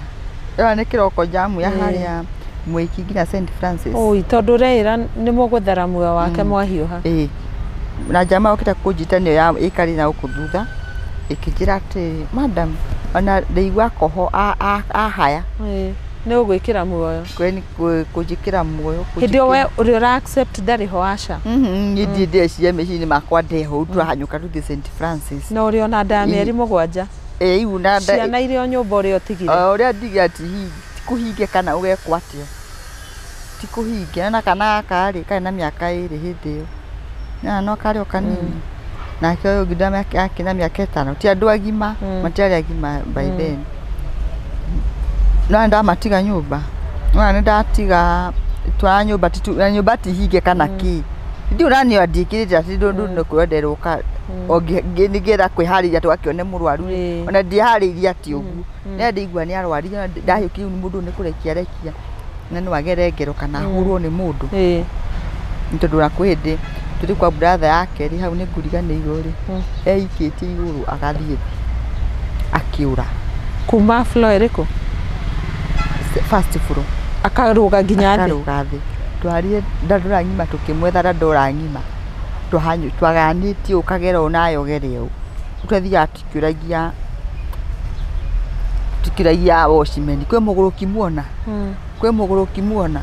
Ĩyo nĩ kĩroko jamu ya harĩa Mwiki nginya St Francis. Oi, tondũ ũreĩra nĩ mũgũthara muoyo wake mwahiũha. Ĩĩ. Na njama yokĩte kũnjita nĩyo ĩikarĩte na gũkũ thutha, ĩkĩnjĩra atĩ madam, ona ndaigua koho ahaya. Nĩ ũgwĩkĩra muoyo. Kũnjĩkĩra muoyo. Hĩndĩ ĩyo we ũrĩa ũra accept ndarĩ ho aca. Niĩ ndirĩ ndĩreciria meciria-inĩ makwa ndeho, tũrahanyũka tũthiĩ St Francis. Na ũrĩ ona nda ya mĩeri 7. Ĩĩ, iu na nda. Ciana irĩ o nyũmba ũrĩa ũtigire. O ũrĩa ndigire atĩ hihi ti kũhinge kana ũgekwo atĩa. Ti kũhinge, na kana gaka rĩ, karĩ na mĩaka 2 hĩndĩ ĩyo. Na no karĩ o kanini. Nake ũyũ ũngĩ akĩ na mĩaka 5. Ti andũ agima, matiarĩ agima by then. No nĩndamatiga nyũmba. No nĩndatiga twara nyũmba na nyũmba ti hinge kana kĩ. Ndiũ na niĩ ndiĩkĩrĩte atĩ ndũ nĩ kwĩyenderwo nĩgetha kwĩharĩria tũgakĩone mũrwaru. Ona ndiĩharĩirie atĩ ũguo. Nĩ ndaigua nĩ arwarire, ndahiũkire rĩu mũndũ nĩ kũrekia arekia. Na no agere ngero kana ahũrwo nĩ mũndũ. Nĩ tondũ ona kwĩ hĩndĩ tũrĩ kwa brother yake rĩ, hau nĩ ngũriganĩirwo rĩ, eikĩtie igũrũ agathiĩ thĩ akĩũra. Kuma floor ĩrĩkũ? First floor. Akarũga nginya thĩ. Akarũga thĩ. Twarire ndandora ng'ima tukimwetha ndandora ng'ima. Twahanyu twaganĩtie ũkagera ũũ nawe ũgere ũũ. Twathiaga tukĩũragia tukĩũragia watchman kwĩ mũgũrũki muona kwĩ mũgũrũki muona.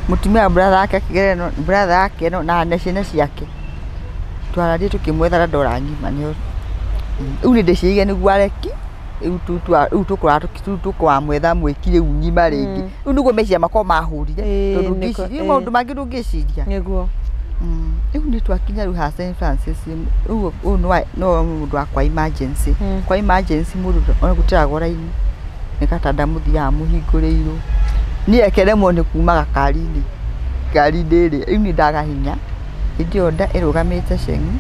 Mũtumia wa brother yake akĩgerera ĩno brother yake ĩno na ciana ciake. Twararie tukĩmwetha ndandora ng'ima nĩo. Rĩu nĩ ndĩciragia nĩguo areki rĩu rĩu tũkũramwetha mwĩki rĩu ng'ima rĩngĩ. Rĩu nĩguo meciria makwa mahũrire tondũ ngĩciria maũndũ mangĩ ndũngĩciria. Nĩguo. Rĩu nĩ twakinya rĩu haha St Francis rĩu ũyũ no mũndũ wa kwa emergency. Kwa emergency mũndũ ona gũteragwo raini nĩ gatanda mũthiaga mũhingũrĩirwo. Niĩ ekeremwo nĩ kuma gakari-inĩ ngari-inĩ ĩrĩa rĩu niĩ ndaga hinya hĩndĩ ĩyo nda ĩrũgamĩte ceng'i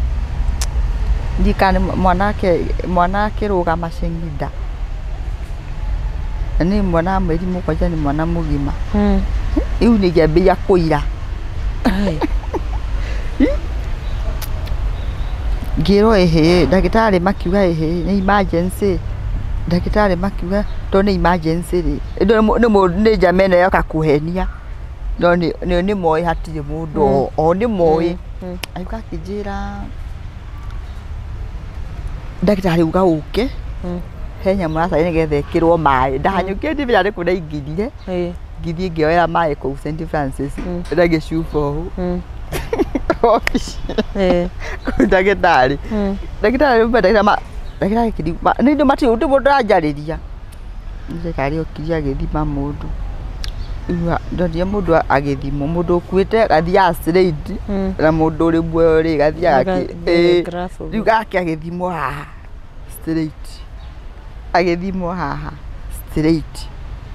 ndiũĩ kana nĩ mwana akĩrũgama ceng'i nda na nĩ mwana wa mweri 7 nĩ mwana mũgima. Rĩu nĩ ngĩambĩrĩria kũira. Ngĩrwo ĩhĩ ndagĩtarĩ makiuga ĩhĩ nĩ emergency ndagĩtarĩ makiuga tondũ nĩ emergency rĩ nĩ njama ĩno yoka kũhenia no nĩ moĩ hatirĩ mũndũ o nĩ moĩ. Agĩũka akĩnjĩra ndagĩtarĩ uga ũke he nyamũ ĩracaria nĩgetha ĩkĩrwo maĩ. Ndahanyũkire ndimenya nĩ kũ ndaingĩrire ngĩthiĩ ngĩoera maĩ kũu St Francis na gĩcuba ũũ obici kũu ndagĩtarĩ ndagĩtarĩ ndagĩtarĩ nĩ matirĩ ũndũ mũndũ aranjarĩria. Ndagĩtarĩ okire agĩthima mũndũ ndonire mũndũ agĩthimwo mũndũ ũkuĩte gathiaga straight na mũndũ ũrĩ muoyo rĩ gathiaga rĩu gake agĩthimwo haha straight agĩthimwo haha straight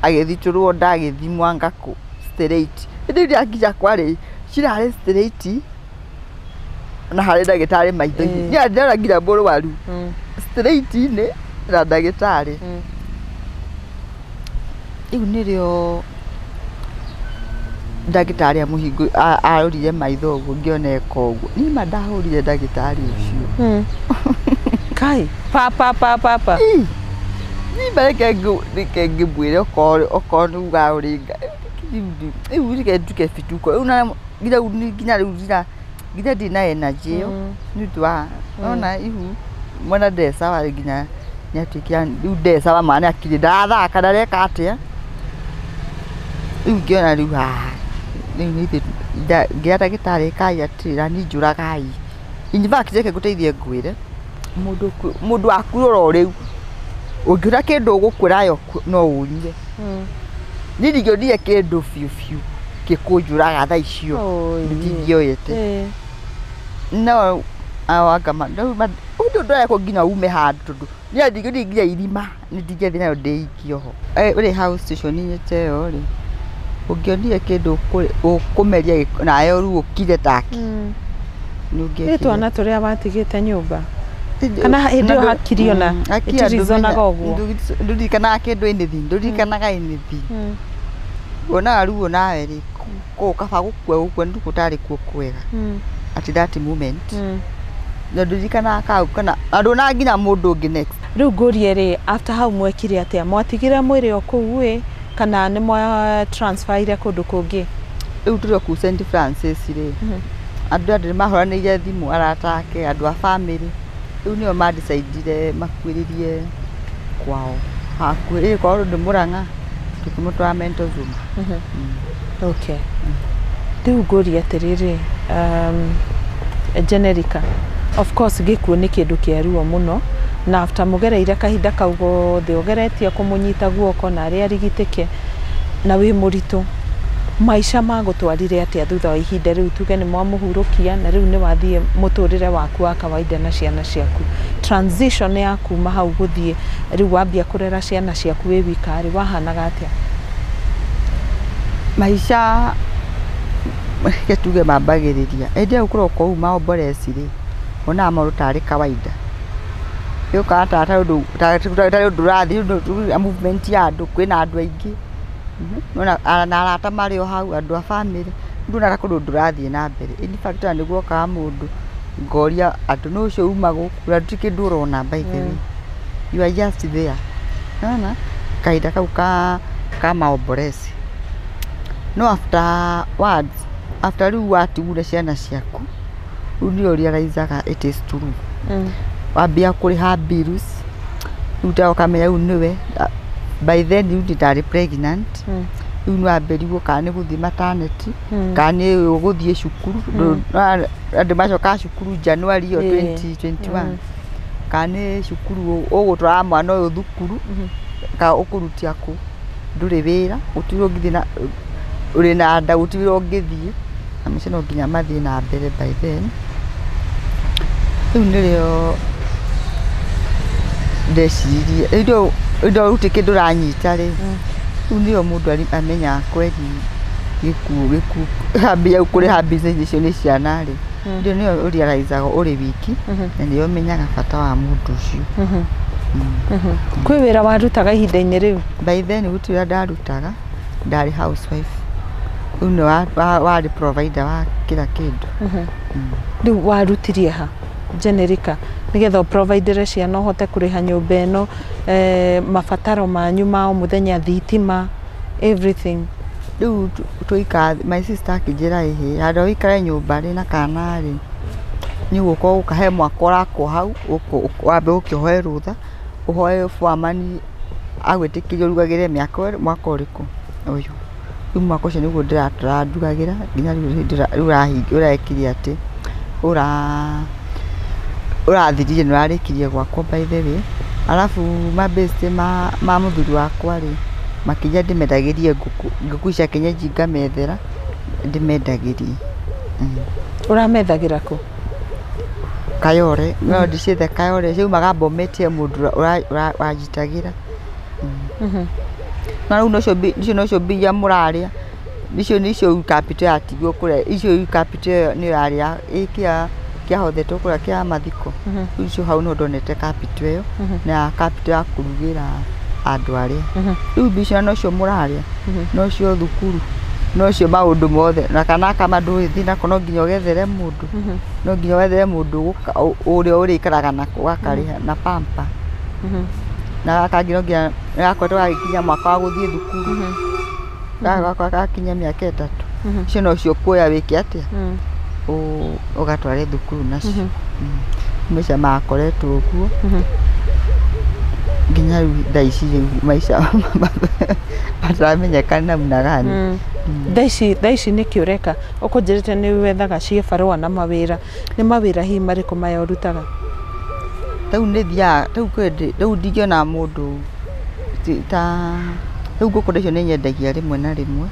agĩthitũrwo nda agĩthimwo anga kũ straight. Hĩndĩ ĩrĩa nginya kwarĩ cirarĩ straight na harĩ ndagĩtarĩ maitho-inĩ. Niĩ ndĩrona nginya mũrwaru straight-inĩ na ndagĩtarĩ. Rĩu nĩrĩo ndagĩtarĩ arorire maitho ũguo ngĩona eka ũguo. Niĩ ma ndahũrire ndagĩtarĩ ũcio. Kai pa pa pa pa pa. Niĩ ma reke ngĩmwĩre okorwo nĩ ugaga ũrĩ rĩu reke nduke bituko. Rĩu nginya rĩu nginya ndirĩ na energy ĩyo nĩ ũndũ wa ona ihu mwana ndarĩ sawa nginya nĩatuĩkire rĩu ndarĩ sawa mwana akirĩ ndarathaka ndareka atĩa. Rĩu ngĩona rĩu haha rĩu nĩ ngĩra ndagĩtarĩ kai atĩrĩ na niĩ njũragai. In fact reke ngũteithie ngwĩre mũndũ waku oro rĩu ũngĩona kĩndũ ũgũkwĩra no ũnyue. Niĩ ndingĩonire kĩndũ biũ biũ gĩkũnjũraga thaa icio ndingĩoete. No anga ũndũ ndũrekwo nginya ume handũ tondũ niĩ ndingĩonire nginya irima nĩ ndingĩathiĩ nayo ndĩikie ho. Ũrĩ hau station-inĩ ta ĩyo rĩ ũngĩonire kĩndũ ũkũmeria nawe rĩu ũkire take nĩ twana tũrĩa watigĩte nyũmba kana hĩndĩ ĩyo hakiri ona ĩtirizonaga ũguo ndũririkanaga kĩndũ anything ndũririkanaga anything. Wonaga rĩu nawe rĩ kũu kaba gũkua gũkua nĩ gũtarĩ kuo kwega at that moment na ndũririkanaga kau kana ndũonaga nginya mũndũ ũngĩ next. Rĩu ngũrie rĩ after hau mwekire atĩa mwatigire mwĩrĩ o kũu ĩ kana nĩ mwa transferire kũndũ kũngĩ? Rĩu tũrĩ o kũu St Francis rĩ andũ andũ nĩ mahũranĩire thimũ arata ake andũ a family rĩu nĩo mandicaidire makuĩrĩrie kwao hakuhĩ kwao nĩ Mũrang'a tũkĩmũtwara mental room. Okay. Rĩu ngũrie atĩrĩrĩ Jenerica of course gĩkuũ nĩ kĩndũ kĩa ruo mũno na after mũgereire kahinda kau gothe ũgeretie kũmũnyita guoko na arĩa arigitĩke na wĩ mũritũ maica magũtwarire atĩa thutha wa ihinda rĩu tuge nĩ mwamũhurũkia na rĩu nĩ wathiĩ mũtũrĩre waku wa kawaida na ciana ciaku transition ya kuma hau gũthiĩ rĩu wambia kũrera ciana ciaku wĩ wika rĩ wahanaga atĩa? Maica reke tuge mambagĩrĩria hĩndĩ ĩyo kũroka ũũ maomboreci rĩ wonaga maũndũ tarĩ kawaida gĩũkaga tarĩ ũndũ ũrathiĩ movement ya andũ kwĩna andũ aingĩ na arata marĩ o hau andũ a family nduonaga kũndũ ndũrathiĩ na mbere. In fact ona nĩguokaga mũndũ ngoria andũ nũ ũcio uma gũkũ na ndũrĩ kĩndũ ũrona by the way you are just there. Nĩwona kahinda kau ka maomboreci No afterwards, after rĩu watigure ciana ciaku, rĩu nĩyo realizaga it is true. Wambia kũrĩha bills, rĩu ta ũkamenya rĩu nĩwe. By then rĩu ndarĩ pregnant. Rĩu nĩwambĩrigwo kana nĩ gũthiĩ maternity, kana nĩ ũgũthiĩ cukuru. Andũ macokaga cukuru January ĩyo 2021, kana nĩ cukuru ũgũtwara mwana ũyũ thukuru, kana ũkũrutia kũ, ndũrĩ wĩra, gũtirĩ ũngĩthiĩ na ũrĩ na nda, gũtirĩ wĩra ũngĩthiĩ, na maica no nginya mathiĩ na mbere. By then rĩu nĩrĩo ndeciririe, rĩu gũtirĩ kĩndũ ũranyita rĩ, rĩu nĩrĩo mũndũ amenyaga kweri gĩkuũ ambia kũrĩha business icio nĩ ciana rĩ, ndio nĩyo ũrealizaga ũrĩ wiki, na nĩyo ũmenyaga bata wa mũndũ ũcio. Kwĩ wĩra warutaga ihinda-inĩ rĩu? By then gũtirĩ wĩra ndarutaga, ndarĩ housewife. Rĩu nĩ warĩ provider wa kila kĩndũ. Rĩu warutirie ha, Jenerica, nĩgetha ũprovidere ciana, ũhote kũrĩha nyũmba ĩno, mabataro manyu ma o mũthenya, thitima, everything? Rĩu tũikara, my sister akĩnjĩra, ĩhĩ, handũ ha ũikare nyũmba rĩ na kana rĩ, nĩ ũgũka ũkahe mwaka ũrakwo hau, wambe ũke ũhoe rũtha, ũhoe foreman agwĩtĩkĩrie ũrugagĩre mĩaka mwaka ũrĩkũ ũyũ. Rĩu mwaka ũcio nĩguo ndĩratũra ndugagĩra nginya rĩu ũrekire atĩ ũrathirire, nĩ ũrarĩkirie gwakwo, by the way. Arabu mabĩcĩ ma mũthuri wakwa rĩ, makĩnjĩra ndĩmendagĩrie ngũkũ, ngũkũ cia kienyeji, ngamethera ndĩmendagĩrie. Ũramethagĩra kũ? Kayore, no ndĩciethe Kayore, ciaumaga Bomet, he mũndũ wanjitagĩra. Na rĩu nocio icio nocio mbia mũrarĩa, icio nĩcio capital yatigwo kũrĩa, icio capital ĩyo nĩyo yarĩ ya ĩkĩa kĩahothetwo kũrĩa kĩa mathiko. Rĩu icio hau nĩho ndonete capital ĩyo, na capital ya kũrugĩra andũ arĩa. Rĩu mbia icio nocio mũrarĩa, nocio thukuru, nocio maũndũ mothe, na kana kama ndũgĩthiĩ nako, no nginya ũgethere mũndũ, no nginya wethere mũndũ ũrĩa ũrĩikaraga nako ũgakarĩha na pamper. Na gaka kangĩ no nginya gakoretwo gagĩkinya mwaka wa gũthiĩ thukuru, gaka gakwa gakinya mĩaka 3, icio nocio kuoya wĩke atĩa, ũgatware thukuru nacio. Maica makoretwo ũguo nginya rĩu thaa ici, rĩu maica mataramenyeka namna gani. Thaa ici nĩkĩ ũreka? Ũkũnjĩrĩte nĩ wethaga ciĩbarũa na mawĩra, nĩ mawĩra hihi marĩkũ maya ũrutaga? Rĩu nĩ thiaga rĩu kwĩ rĩu ndingĩona mũndũ ta rĩu ngũkũ icio nĩ nyendagia rĩmwe na rĩmwe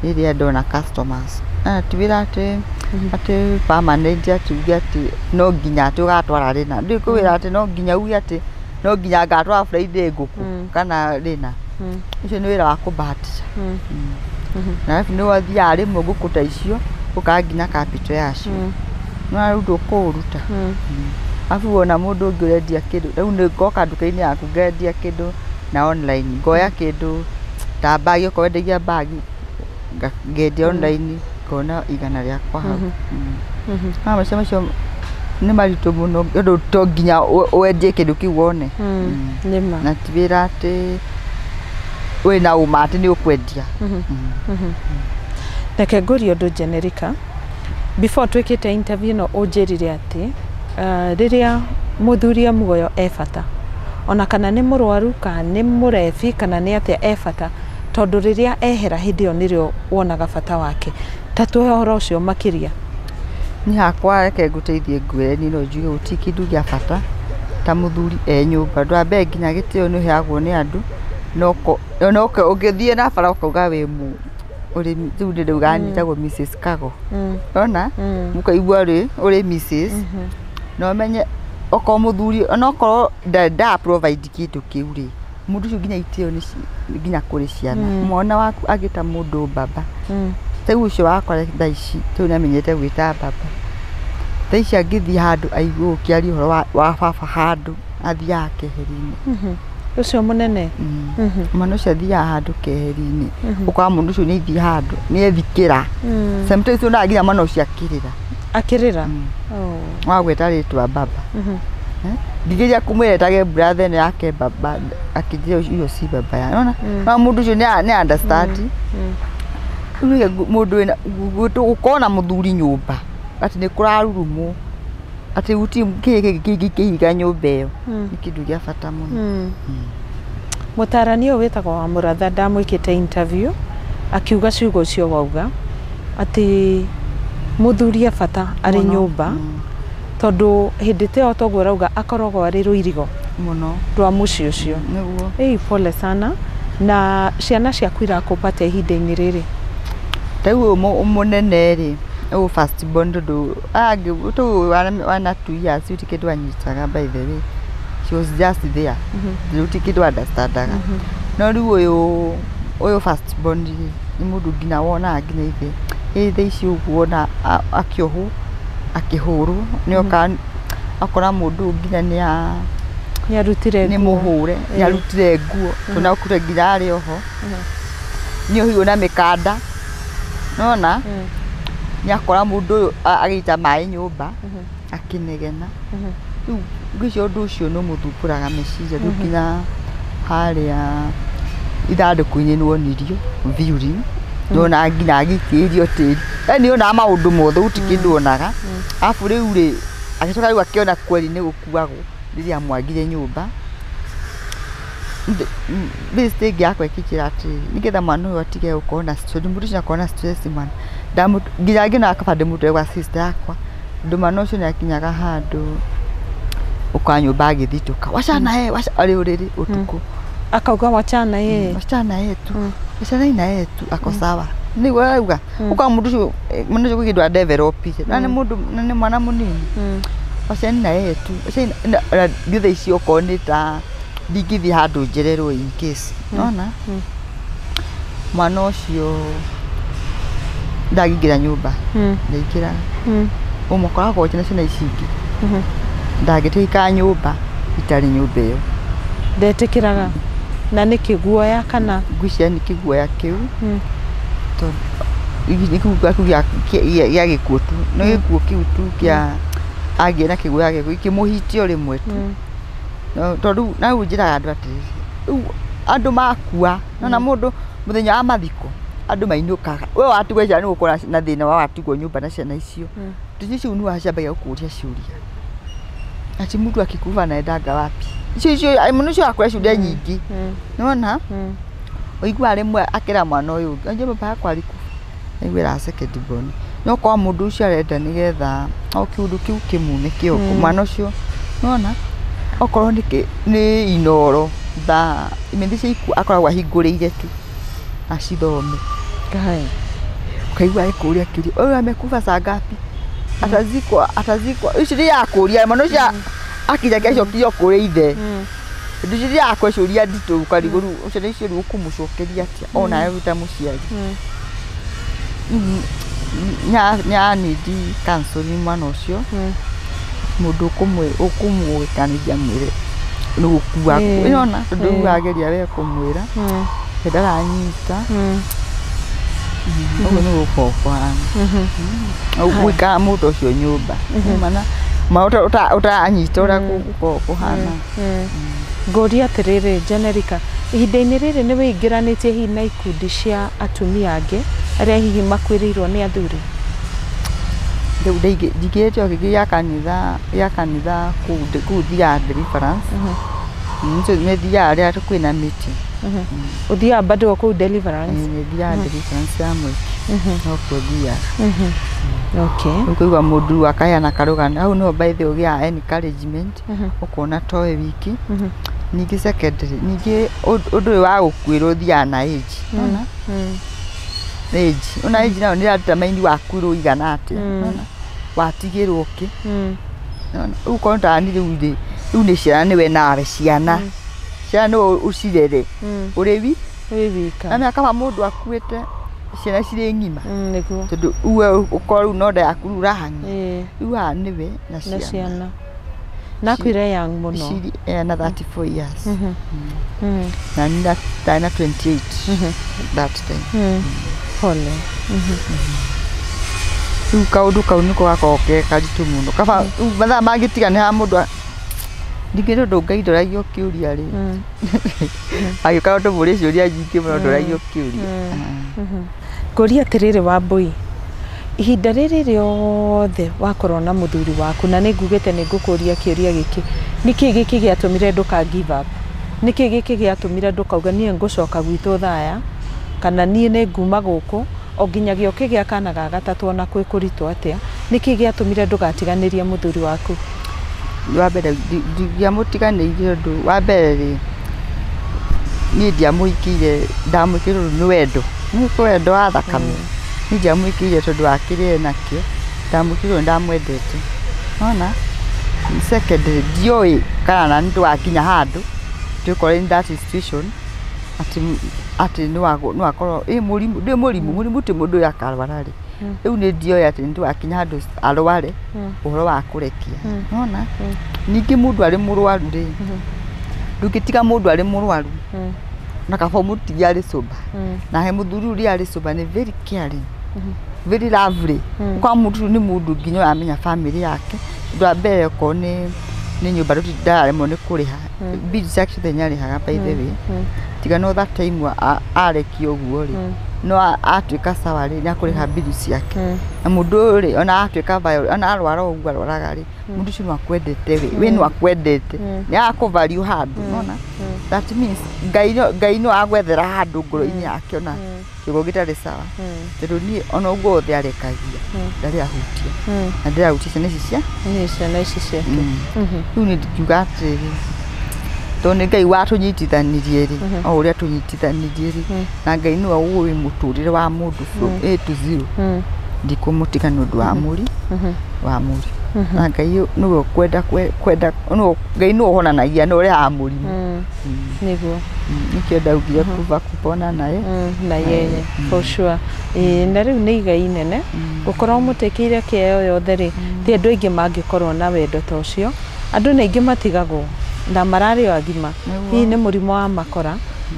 rĩrĩa ndona customers. Na ti wĩra atĩ permanent, atĩ uge atĩ no nginya atĩ ũgatwara rĩna, ndũĩ kwĩ wĩra atĩ no nginya uge atĩ no nginya ngatwara Friday ngũkũ kana rĩna. Ũcio nĩ wĩra wa kũbahatisha. Na arabu nĩ wathiaga rĩmwe ngũkũ ta icio ũkaga nginya capital yacio, no rĩu ndũkũũruta. Arabu wona mũndũ ũngĩ ũrendia kĩndũ, rĩu nĩ ngoka nduka-inĩ yaku ngendia kĩndũ na online, ngoya kĩndũ ta bagi, okorwo wendagia bagi, ngendia online, ngona 100 rĩakwa hau. No maica macio nĩ maritũ mũno, ũndũ to nginya wendie kĩndũ kĩu wone. Nĩma. Na ti wĩra atĩ wĩna ũma atĩ nĩ ũkwendia. Reke ngũrie ũndũ, Jenerica. Before twĩkĩte interview ĩno, ũnjĩrire atĩ rĩrĩa mũthuri e muoyo e bata, ona kana nĩ mũrwaru, kana nĩ mũrebi, kana nĩ atĩa, e bata, tondũ rĩrĩa ehera, hĩndĩ ĩyo nĩrĩo wonaga bata wake. Ta tũhe ũhoro ũcio makĩria. Niĩ hakwa, reke ngũteithie ngwĩre, niĩ no njuge gũtirĩ kĩndũ gĩa bata ta mũthuri e nyũmba. Ũndũ wa mbere, nginya gĩtĩo nĩ ũheagwo nĩ andũ, no ũngĩthiĩ na bara ũkauga wĩ mũ ũrĩ rĩu nĩ ndauga njĩtagwo Mrs Kago, ona mũkaigua rĩ ũrĩ Mrs, na ũmenye okorwo mũthuri onokorwo nda provide kĩndũ kĩu rĩ, mũndũ ũcio nginya itĩo nĩ nginya kũrĩ ciana, mwana waku agĩta mũndũ baba. Rĩu ũcio wakwa thaa ici rĩu nĩamenyete gwĩta baba. Thaa ici angĩthiĩ handũ aigue ũkĩaria ũhoro wa baba handũ, athiaga keheri-inĩ. Ũcio mũnene? Mwana ũcio athiaga handũ keheri-inĩ, ũkora mũndũ ũcio nĩ athiĩ handũ nĩ ethikĩra. Sometimes onaga nginya mwana ũcio akĩrĩra. Akĩrĩra? Oh. Wagweta rĩtwa baba. Ngĩgeria kũmwĩra etage brother ĩno yake baba, akĩnjĩra ũcio si baba ya ona no mũndũ ũcio nĩ understand. Rĩu mũndũ wĩna gũkorwo na mũthuri nyũmba atĩ nĩ kũrarurumwo atĩ gũtirĩ kĩĩ kĩngĩ kĩhiga nyũmba ĩyo nĩ kĩndũ gĩa bata mũno. Mũtarani ũyũ wĩtagwo wa Mũratha ndamwĩkĩte interview akiuga ciugo ũcio wauga atĩ mũthuri e bata arĩ nyũmba tondũ hĩndĩ ta ĩyo toguo ũrauga akoragwo arĩ rũirigo mũno rwa mũciĩ ũcio. Nĩguo. Ĩĩ pole sana. Na ciana ciaku irakũpa ihinda-inĩ rĩrĩ? Rĩu ũyũ mũnene rĩ, ũyũ first born tondũ aya tũu wana 2 years gũtirĩ kĩndũ anyitaga by the way. She was just there. Gũtirĩ kĩndũ understandaga. No rĩu ũyũ first born rĩ, nĩ mũndũ nginya wonaga nginya ithe. Ĩ thaa ici ũguo wona akĩohwo akĩhũrwo nĩoka akora mũndũ nginya nĩarutire nĩ mũhũre nĩarutire nguo tondũ nĩokire nginya arĩ oho nĩohirwo na mĩkanda nĩwona nĩakora mũndũ ũyũ agĩita maĩ nyũmba akĩnegena. Rĩu ngwĩciria ũndũ ũcio nĩ ũmũthumbũraga meciria rĩu nginya harĩa ithandũkũ-inĩ nĩwonirio viewing nĩwona nginya agĩitĩrĩrio tĩri yaani nĩonaga maũndũ mothe gũtirĩ kĩndũ onaga. Arabu rĩu rĩ agĩcoka rĩu akĩona kweli nĩ gũkuagwo rĩrĩa mwagire nyũmba. Mistake yakwa ĩkĩnjĩra atĩrĩrĩ nĩgetha mwana ũyũ atige gũkorwo na stress mũndũ ũcio akorwo na stress mwana nginya ngĩonaga kaba ndĩmũtware gwa sister yakwa tondũ mwana ũcio nĩakinyaga handũ ũkora nyũmba agĩthitũka wachana ye arĩ ũrĩrĩ ũtukũ akauga wachana ye wachana ye tu wachanai na ye tu ako sawa nĩguo arauga ũkora mũndũ ũcio mwana ũcio gwĩ kĩndũ adevelopire na nĩ mũndũ na nĩ mwana mũnini wacani na yeye tu na thaa ici okorwo nĩ ta ndingĩthiĩ handũ njererwo in case nona mwana ũcio ndangĩingĩra nyũmba ndaingĩraga ũmũkoragwo na ciana ici ingĩ ndangĩtĩkĩra nyũmba itarĩ nyũmba ĩyo ndetĩkĩraga na nĩkĩ guoya kana ngwĩciria nĩ kĩguoya kĩu tondũ nĩ kĩguoya kĩu gĩa gĩkuũ tu no gĩkuũ kĩu tu kĩa agĩe na kĩguoya gĩkuũ kĩmũhitie o rĩmwe tu. Tondũ na rĩu njĩraga andũ atĩrĩrĩ rĩu andũ makua nona mũndũ mũthenya wa mathiko andũ mainũkaga we watigwo ciana nĩ gũkorwo na thĩna wa watigwo nyũmba na ciana icio tondũ icio nĩ wacambagia gũkũria ciũria ati mtu akikufa anaendanga wapi icio icio mũno ũcio akũria ciũria nyingĩ nĩwona ũiguaga rĩmwe akĩra mwana ũyũ ũngĩ unajua baba yakwa alikufa aiguĩra second born no korwo mũndũ ũcio arenda nĩgetha o kĩũndũ kĩu kĩmume kĩoko mwana ũcio nĩwona okorwo nĩ inoro thaa imenyithia cia ikuũ akoragwo ahingũrĩire tu acithome Ngai ũkaigua agĩkũria kĩũria ũyũ amekufa saa ngapi atazikwa atazikwa icio nĩ yakũria mwana ũcio akinya kĩacokirio kũrĩ ithe tondũ icio yakwa ciũria nditũ ũkarigwo rĩu ũcio nĩ icio rĩu ũkũmũcokeria atĩa onawe wĩ ta mũciari. Nĩ counseling mwana ũcio mũndũ ũkũmũĩkanĩria mwĩre nĩ gũkua nĩwona tondũ rĩu ageria we kũmwĩra we ndaranyita ũguo nĩ gũkorwo kũhana gũikara mũndũ ũcio nyũmba mana ũtaranyita ũrĩa gũkoragwo kũhana. Ngũria atĩrĩrĩ Jenerica, ihinda-inĩ rĩrĩ nĩ wĩingĩranĩtie hihi na ikundi cia atumia angĩ arĩa hihi makuĩrĩirwo nĩ athuri? Rĩu ndingĩrĩte o kĩngĩ gĩa kanitha kũu thiaga deliverance nĩ thiaga rĩrĩa kwĩna meeting. Ũthiaga bado kũu deliverance? Nĩ thiaga deliverance ya mũingĩ no kuo thiaga. Okay. Ũkaigua mũndũ akaheana karũgano hau nĩho by the way ũgĩaga encouragement ũkona towe wiki. Ningĩ secondary ningĩ ũndũ ũyũ wa gũkuĩrwo ũthiaga na age nĩwona age ona age nayo nĩ ĩradetermine wakuĩrwo igana atĩa nĩwona watigĩrwo kĩ nĩwona rĩu korwo tani rĩu rĩ rĩu nĩ ciana nĩwe nawe ciana ciana nĩwe ũcirere ũrĩ wi Wĩ wika. Na mĩaka kaba mũndũ akuĩte ciana cirĩ ng'ima Nĩguo. Tondũ we ũkorwo rĩu nonda yaku rĩu ũrahang'ia rĩu haha nĩwe na Na ciana ciana na akuire young mũno. Ciri na 34 years na niĩ ndarĩ na 28 that time. Pole. Rĩu kaũndũ kau nĩko gakoragwo ke karitũ mũno kaba rĩu mathaa mangĩtiga nĩ ha mũndũ Ningĩ tondũ Ngai ndoragio kĩũria rĩ, agĩũka tũmũrie ciũria nyingĩ mũno, ndoragio kĩũria. Ngũria atĩrĩrĩ Wambui, ihinda rĩrĩ rĩothe wakorwo na mũthuri waku, na nĩ ngugĩte nĩ ngũkũria kĩũria gĩkĩ, nĩkĩ gĩkĩ gĩatũmire ndũka give up? Nĩkĩ gĩkĩ gĩatũmire ndũkauga niĩ ngũcoka gwitũ thaya, kana niĩ nĩ nguma gũkũ o nginyagia ũkĩgĩa kana ga gatatũ ona kwĩ kũritũ atĩa? Nĩkĩ gĩatũmire ndũgatiganĩrie mũthuri waku? Wa mbere, ndiamũtiganĩirie ũndũ wa mbere rĩ, niĩ ndiamũhikĩire, ndamũhikĩire tondũ nĩ wendo, nĩ wendo wa thakame. Niĩ ndiamũhikĩire tondũ wa kĩrĩa enakĩo, ndamũhikĩire tondũ ndamwendete. Nona second, ndioĩ kana na nĩ tũgakinya handũ twĩkore in that situation atĩ no akorwo ĩ mũrimũ, ndĩ mũrimũ, mũrimũ ti mũndũ ũrĩa akarwara rĩ. Rĩu nĩ ndioĩ atĩ nĩ tũgakinya handũ arware ũhoro wa kũrekia. Nona ningĩ mũndũ arĩ mũrwaru rĩ, ndũngĩtiga mũndũ arĩ mũrwaru, na kaba ũmũtige arĩ sober. Na he mũthuri ũrĩa arĩ sober nĩ very caring, very lovely. Kwa mũndũ nĩ mũndũ nginya ũramenya family yake. Ũndũ wa mbere, okorwo nĩ nyũmba, ndararemwo nĩ kũrĩha bill ciake ciothe, nĩarĩhaga by the way, tiga no that time arekia ũguo rĩ, no atuĩka sawa rĩ, nĩakũrĩha bill ciake. Na mũndũ ũyũ rĩ, ona atuĩka ona arwara ũguo arwaraga rĩ, mũndũ ũcio no akwendete, we no akwendete, nĩ akũvalue handũ. Nona that means Ngai no agwethera handũ ngoro-inĩ yake ona kĩugo gĩtarĩ sawa, tondũ niĩ ona ũguo wothe arekagia ndarĩ ahutia, na ndĩrahutia ciana ici cia Nĩ ciana ici ciake. Rĩu nĩ ndingiuga atĩrĩrĩ, tondũ nĩ Ngai watũnyitithanirie rĩ, o ũrĩa tũnyitithanirie rĩ, na Ngai nĩwe ũĩ mũtũrĩre wa mũndũ from A to zero, ndikũmũtiga nĩ ũndũ wa mũri wa mũri. Na Ngai nĩwe kwenda kwenda nĩwe, Ngai nĩwe ũhonanagia, nĩwe ũrehaga mũrimũ. Nĩguo. Nĩkĩo ndaugire kuva kupona naye na yeye for sure. Ĩĩ, na rĩu nĩ igai inene gũkorwo mũtĩkĩire kĩeo yothe rĩ, ti andũ aingĩ mangĩkorwo na wendo ta ũcio. Andũ nĩ aingĩ matigagwo na mararĩ o agima, hihi nĩ mũrimũ wa makora,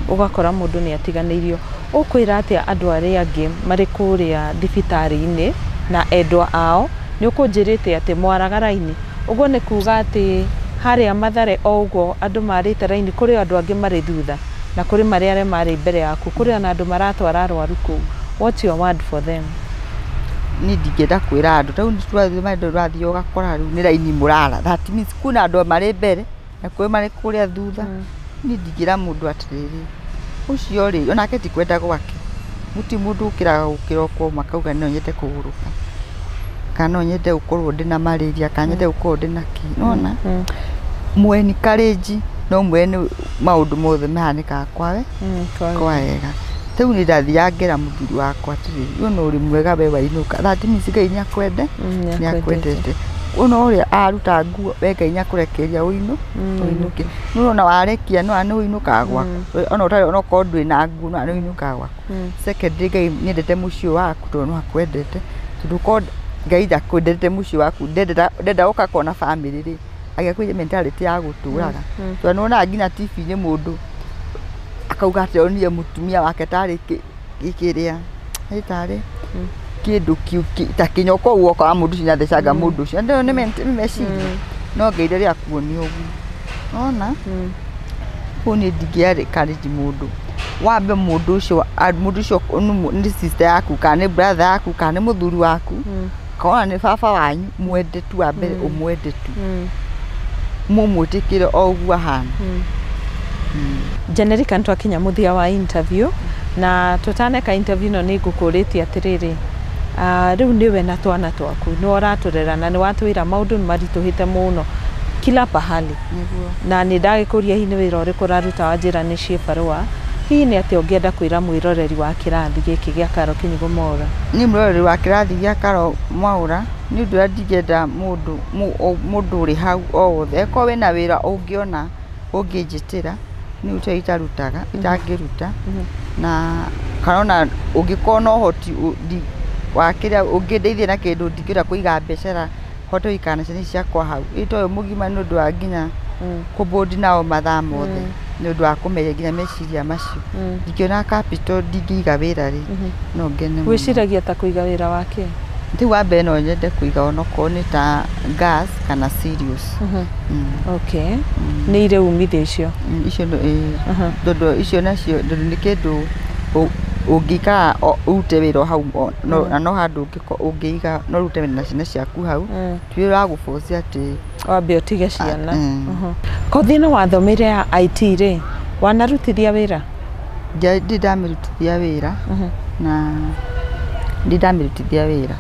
ũgakora mũndũ nĩ atiganĩirio. Ũkwĩra atĩa andũ arĩa angĩ marĩ kũrĩa thibitarĩ-inĩ na endwa ao? Nĩ ũkũnjĩrĩte atĩ mwaraga raini, ũguo nĩ kuga atĩ harĩa Mathare o ũguo andũ marĩte raini, kũrĩ andũ angĩ marĩ thutha na kũrĩ marĩa arĩa marĩ mbere yaku, kũrĩ ona andũ maratwara arwaru kũu. What's your word for them? Niĩ ndingĩenda kwĩra andũ tau tũrathiĩ mandũ, ũrathiĩ ũgakora rĩu nĩ raini mũrara, that means kwĩna andũ marĩ mbere na kwĩ marĩ kũrĩa thutha. Niĩ ndingĩra mũndũ atĩrĩrĩ, ũcio rĩ, onake ti kwenda gwake, gũtirĩ mũndũ ũkĩraga gũkĩra ũkoma akauga no nyende kũgũrũka, kana no nyende gũkorwo ndĩna malaria, kana nyende gũkorwo ndĩna kĩ. Nona mweni courage, no mwene maũndũ mothe mahanĩkaga kwawe kwa wega. Rĩu nĩ ndathiaga ngera mũthuri wakwa atĩrĩrĩ, we no ũrĩ mwega, we wainũka, that means Ngai nĩakwende, nĩakwendete. Ona ũrĩa aruta nguo, we Ngai nĩakũrekereria ũinũ ũinũke. Nĩ ũrona warekia no nĩ ũinũkaga gwaku, ona ũtarĩ, ona okorwo ndũrĩ na nguo, no nĩ ũinũkaga gwaku. Secondly, Ngai nĩendete mũciĩ waku tondũ no akwendete, tondũ korwo Ngai ndakwendete mũciĩ waku, ndenda ũgakorwo na family rĩ, agĩakũire mentality ya gũtũraga, tondũ nĩwonaga nginya TV-inĩ mũndũ akauga atĩ onire mũtumia wake tarĩ kĩrĩa tarĩ kĩndũ ta kĩnyoka ũguo, ũkora mũndũ ũcio nĩathecanga mũndũ ũcio. Nĩ nĩ meciria, no Ngai ndarĩ akuonia ũguo. Nona kũu niĩ ndingĩ encourage mũndũ wambe mũndũ ũcio, mũndũ ũcio nĩ sister yaku, kana nĩ brother yaku, kana nĩ mũthuri waku, kana ona nĩ baba wanyu, mwende tu wa mbere, ũmwende tu, mũmwĩtĩkĩre o ũguo ahana. Generika, nĩ twakinya mũthia wa interview, na tũtaneka interview ĩno nĩ ngũkũrĩtie atĩrĩrĩ, rĩu nĩwe na twana twaku nĩwe ũratũrera, na nĩ watwĩra maũndũ nĩ maritũhĩte mũno kila pahali. Nĩguo. Na nĩ ndagĩkũria hihi nĩ wĩra ũrĩkũ ũraruta, wanjĩra nĩ ciĩbarũa. Hihi nĩ atĩa ũngĩenda kwĩra mwĩroreri wa kĩrathi gĩkĩ gĩa Karo Kĩnyugo Mwaũra? Niĩ mwĩroreri wa kĩrathi gĩa Karo Mwaũra, nĩ ũndũ ũrĩa ndingĩenda mũndũ mũndũ ũrĩ hau o wothe, angĩkorwo wĩna wĩra ũngĩona ũngĩnjĩtĩra, niĩ gũtirĩ itarutaga itangĩruta, na kana ona ũngĩkorwo na ũhoti wa kĩrĩa ũngĩndeithia na kĩndũ, ndingĩhota kũiga biacara hote gũikara na ciana ici ciakwa hau ĩ toyũ mũgima, nĩ ũndũ wa nginya kũbũndi nao mathaa mothe, nĩ ũndũ wa kũmeria nginya meciria macio, ndingĩona capital, ndingĩiga wĩra rĩ, no ngene mũno. Wĩciragia ta kũiga wĩra wake? Rĩu wa mbere no nyende kũiga onokorwo nĩ ta gas kana cereals. Okay, nĩ irĩ umithio icio? Icio tondũ icio nacio, tondũ nĩ kĩndũ ũngĩikara ũrute wĩra o hau na no handũ ũngĩiga no ũrute wĩra na ciana ciaku hau, ti wĩra wa gũbocia atĩ wambe ũtige ciana. Mm. Kothi ĩno wathomeire ya IT rĩ, wanarutithia wĩra? Ndirĩ ndamĩrutithia wĩra na ndirĩ ndamĩrutithia wĩra,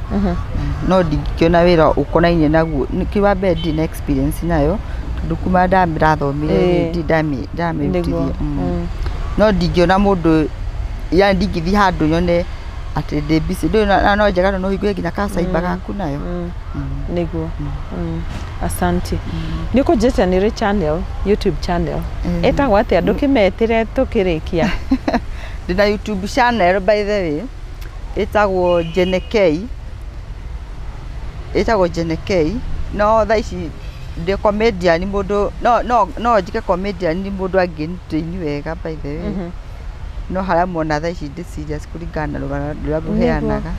no ndingĩona wĩra ũkonainie naguo. Kĩ wa mbere ndirĩ na experience nayo, tondũ kuma ndamĩrathomire rĩ, ndirĩ ndamĩrutithia. No ndingĩona mũndũ, yani ndingĩthiĩ handũ nyone atĩ ndĩ busy. Ndũĩ na no njega no ũhingũre nginya ka cyber gaku nayo. Nĩguo. Asante. Nĩ ũkũnjĩte nĩ ũrĩ channel, YouTube channel? Ĩtagwo atĩa? Ndũkĩmetĩre tũkĩrĩkia. Ndĩna YouTube channel, by the way, ĩtagwo Jenekei, ĩtagwo Jenekei. No thaa ici ndĩ comedian, mũndũ no njĩke comedian, mũndũ angĩntrain wega, by the way. No harĩa mona thaa ici ndĩ serious kũringana na rũgano rũrĩa ngũheanaga.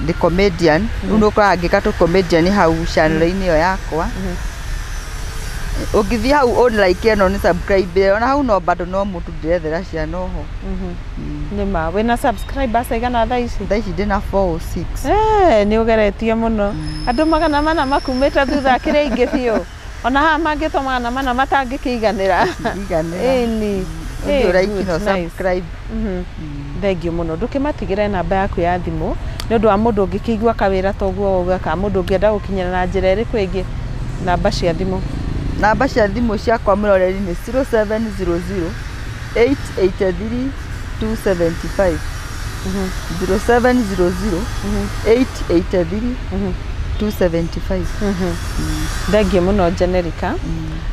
Ndĩ comedian, rĩu nĩ ũkoraga ngĩka tũ comedian hau channel-inĩ ĩyo yakwa. Ũngĩthiĩ hau ũ like ĩno, nĩ subscribe ona hau, no bado no mũndũ ndĩrethera ciana oho. Nĩ ma wĩna subscribers aigana thaa ici? Thaa ici ndĩna 406. Eh, nĩ ũgeretie mũno. Andũ 400 makumĩte thutha kĩrĩa ingĩ biũ, ona haha mangĩtwo 400 matangĩkĩiganĩra. Iganĩra. Ĩni. Ũngĩ ũ like no subscribe. Thengiũ mũno. Ndũkĩmatigĩre namba yaku ya thimũ nĩ ũndũ wa mũndũ ũngĩkĩigua kawĩra ta ũguo wauga, kana mũndũ ũngĩenda gũkinyĩra na njĩra ĩrĩkũ ĩngĩ, namba cia thimũ. Namba cia thimũ ciakwa, mwĩroreri, nĩ 0700 883 275, 0700 883 275. Thengiũ mũno, Jenerica.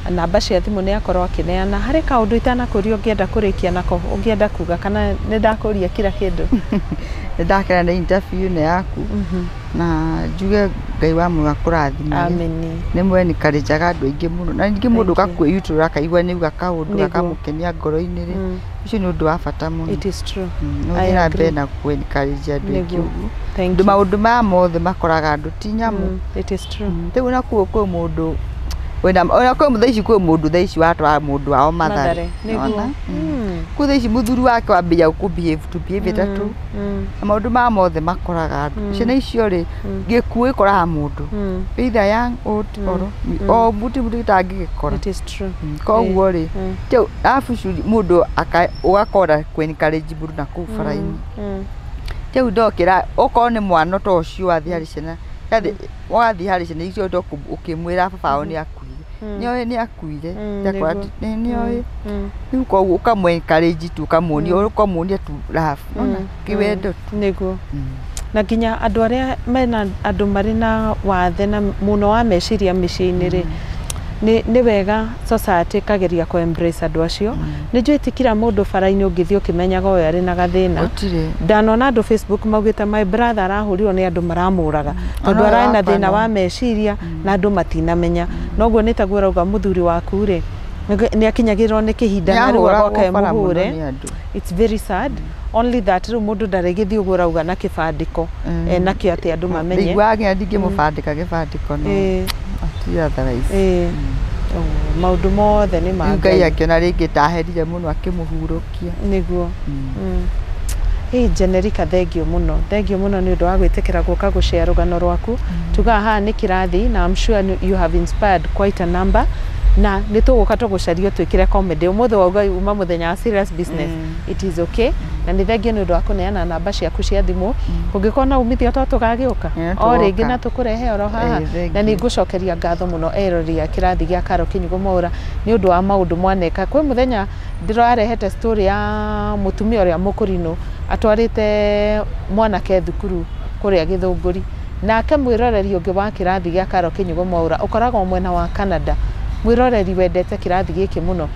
Namba cia thimũ nĩ akorwo akĩneana. Harĩ kaũndũ itanakũria ũngĩenda kũrĩkia nako, ũngĩenda kuga, kana nĩ ndakũria kila kĩndũ? Nĩ ndakena nĩ interview ĩno yaku, na njuge Ngai wa muoyo akũrathimage. Ameni. Nĩ mwenikarenjaga andũ aingĩ mũno, na ningĩ mũndũ Thank you. ũgakwĩyutũrũra akaigua nĩ auga kaũndũ gakamũkenia ngoro-inĩ rĩ, ũcio nĩ ũndũ wa bata mũno. It is true. No I thiĩ na mbere agree. na kwenikarenjia andũ aingĩ ũguo. Thank Andũ you. maũndũ maya mothe makoraga andũ ti nyamũ. It is true. Rĩu na kuo kwĩ mũndũ wĩna ona kwĩ thaa ici, kwĩ mũndũ thaa ici watwara mũndũ wao Mathare. Mathare, nĩguo. Nĩwona? Kwĩ thaa ici mũthuri wake wambĩrĩria kũ behave to behave ĩtatũ, na maũndũ maya mothe makoraga andũ. Ciana icio rĩ, gĩkuũ gĩkoraga mũndũ, either young, old, or o mũndũ, mũndũ gĩtangĩgĩkora. It is true. Koguo rĩ, rĩu arabu mũndũ ũgakora kũ-encourage mũndũ na kũu bara-inĩ. Rĩu ndokĩra okorwo nĩ mwana ta ũcio wathiĩ harĩ ciana, wathiĩ harĩ ciana icio ũkĩmwĩra baba wao nĩ akuire, nĩoĩ nĩ akuire. Ndakora nĩoĩ. Rĩu koguo ũkamũ encourage tu, ũkamuonia tu love, nĩwona, kĩwendo tu. Nĩguo. Na nginya andũ arĩa mena andũ marĩ na wathe na mũno wa meciria mĩciĩ-inĩ rĩ, nĩ wega society ĩkageria kũ embrace andũ acio. Nĩ njũĩ ti kila mũndũ bara-inĩ ũngĩthiĩ ũkĩmenyaga ũyũ arĩ na gathĩna. Gũtirĩ. Ndanona andũ Facebook maugĩte, "My brother arahũrirwo nĩ andũ maramũraga tondũ Ona ararĩ na wakwa thĩna wa meciria na andũ matinamenya." Noguo nĩ taguo ũrauga, mũthuri waku rĩ, nĩ akinyagĩrĩrwo nĩ kĩhinda na rĩu Nĩahũragwo agoka bara mũno emũhũre. nĩ andũ. It's very sad, only that rĩu mũndũ ndarĩgĩthiĩ ũguo ũrauga na kĩbandĩko nakĩo atĩ andũ mamenye. Ndaiguaga nginya ndingĩmũbandĩka gĩbandĩko, no ti otherwise. Oh, maũndũ mothe nĩ ma Rĩu Ngai Ngai. akĩona rĩngĩ taherire mũno, akĩmũhurũkia. Nĩguo. Hey, Jenerica, thengiũ mũno, thengiũ mũno nĩ ũndũ wa gwĩtĩkĩra gũka gũshare rũgano rwaku. Tugaga haha nĩ kĩrathi, na I'm sure you have inspired quite a number, na nĩ tũgũka tũgũcaria twĩkĩre comedy. Ũmũthĩ wauga uma mũthenya wa serious business. It is okay. Na nĩ thengiũ nĩ ũndũ wa kũneana namba ciaku cia thimũ. Kũngĩkorwo na umithio to tũgagĩũka Ĩĩ, o rĩngĩ tũgoka. na tũkũrehe oro haha. Ĩĩ, thengiũ. Na nĩ ngũcokeria ngatho mũno erori a kĩrathi gĩa Karo Kĩnyugo Mwaũra nĩ ũndũ wa maũndũ mwaneka. Kwĩ mũthenya ndĩrarehete story ya mũtumia ũrĩa mũkũrinũ atwarĩte mwanake thukuru kũrĩa Gĩthũngũri, nake mwĩroreri ũngĩ wa kĩrathi gĩa Karo Kĩnyugo Mwaũra ũkoragwo mwena wa Canada, mwĩroreri wendete kĩrathi gĩkĩ mũno,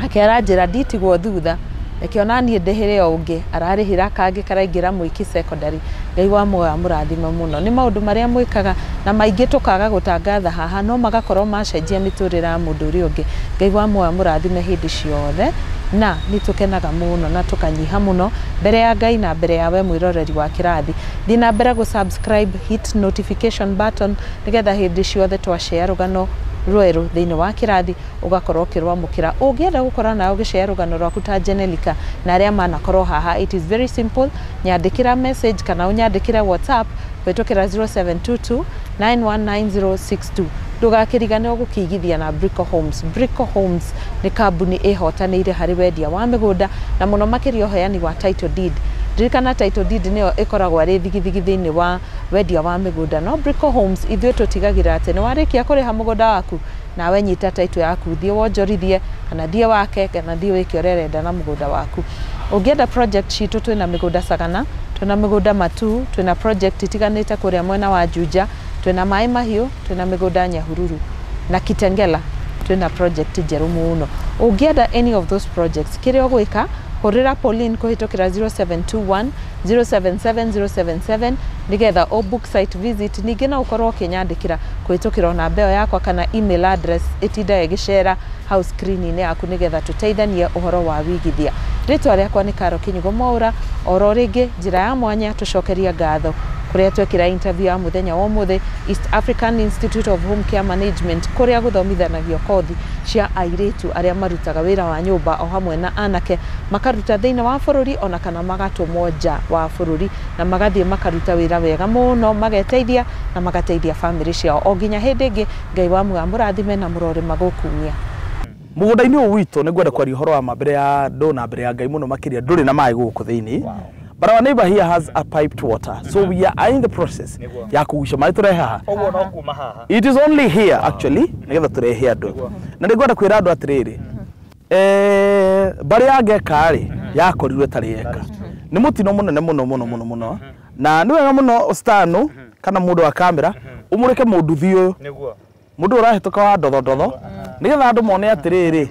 akĩaranjĩra nditigwo thutha, reke ona niĩ ndĩhĩre o ũngĩ ararĩhĩra kangĩ karaingĩra Mwiki Secondary. Ngai wa muoyo amũrathime mũno nĩ maũndũ marĩa mwĩkaga, na maingĩ tũkaga gũtangatha haha no magakorwo macenjia mĩtũrĩre ya mũndũ ũrĩa ũngĩ. Ngai wa muoyo amũrathime hĩndĩ ciothe. Na nĩ tũkenaga mũno na tũkanyiha mũno mbere ya Ngai na mbere ya we mwĩroreri wa kĩrathi. Thiĩ na mbere gũ subscribe, hit notification button nĩgetha hĩndĩ ciothe twashare rũgano rwerũ thĩinĩ wa kĩrathi ũgakorwo ũkĩrwamũkĩra. Ũngĩenda gũkorwo nawe ũgĩshare rũgano rwaku ta Jenelica na arĩa manakorwo haha, it is very simple, nyandĩkĩra message kana ũnyandĩkĩre WhatsApp kũhĩtũkĩra 0722 919062. Ndũgakĩriganĩrwo gũkĩigithia na Brico Homes. Brico Homes nĩ kambuni ĩhotanĩire harĩ wendia wa mĩgũnda na mũno makĩria ũheani wa title deed. Ririkana title deed nĩyo ĩkoragwo arĩ thigithigi thĩinĩ wa wendia wa mĩgũnda, no Brico Homes ithuĩ tũtigagĩrĩra atĩ nĩ warĩkia kũrĩha mũgũnda waku nawe nyita title yaku, thiĩ wonjorithie kana thiĩ wake kana thiĩ wĩke ũrĩa ũrenda na mũgũnda waku. Ũngĩenda project citũ, twĩna mĩgũnda Sagana, twĩna mĩgũnda Matuu, twĩna project itiganĩte kũrĩa mwena wa Juja, twĩna Maĩ Mahiũ, twĩna mĩgũnda Nyahururu na Kitengela, twĩna project njerũ mũno. Ũngĩenda any of those projects, kĩrĩa ũgwĩka, hũrĩra Pauline kũhĩtũkĩra 0721 077 077 nĩgetha ũ book site visit. Ningĩ no ũkorwo ũkĩnyandĩkĩra kũhĩtũkĩra namba ĩyo yakwa kana email address ĩtindaga ĩgĩcera hau screen-inĩ yaku nĩgetha tũteithanie ũhoro wa wigithia. Rĩtwa rĩakwa nĩ Karo Kinyugo Mwaura. Oro rĩngĩ njĩra ya mwanya tũcokeria ngatho kũrĩa twekĩra interview ya mũthenya wa ũmũthĩ, East African Institute of Home Care Management, kũrĩa gũthomithanagio kothi cia airĩtu arĩa marutaga wĩra wa nyũmba o hamwe na anake, makaruta thĩinĩ wa bũrũri ona kana magatũmwo nja wa bũrũri na magathiĩ makaruta wĩra wega mũno, mageteithia na magateithia bamĩrĩ ciao. O nginya hĩndĩ ĩngĩ, Ngai wa muoyo amũrathime na mũrore magũkumia. Mũgũnda-inĩ ũyũ witũ nĩ ngwenda kwaria ũhoro wa ma mbere ya andũ na mbere ya Ngai mũno makĩria, ndũrĩ na maĩ gũkũ thĩinĩ. But our neighbor here has a piped water, so we are in the process ya kũgucia maĩ tũrehe haha. Ũguo no kuma haha. It is only here actually nĩgetha tũrehe andũ. Na nĩ ngwenda kwĩra andũ atĩrĩrĩ, mbarĩ ya Ngeka rĩ yakorirwo ĩtarĩ eka, nĩ mũtino mũnene mũno mũno mũno mũno, na nĩ wega mũno stano kana mũndũ wa kamera ũmũrĩke mũnduthi ũyũ, Nĩguo. mũndũ ũrahĩtũka wa ndothondotho, nĩgetha andũ mone atĩrĩrĩ,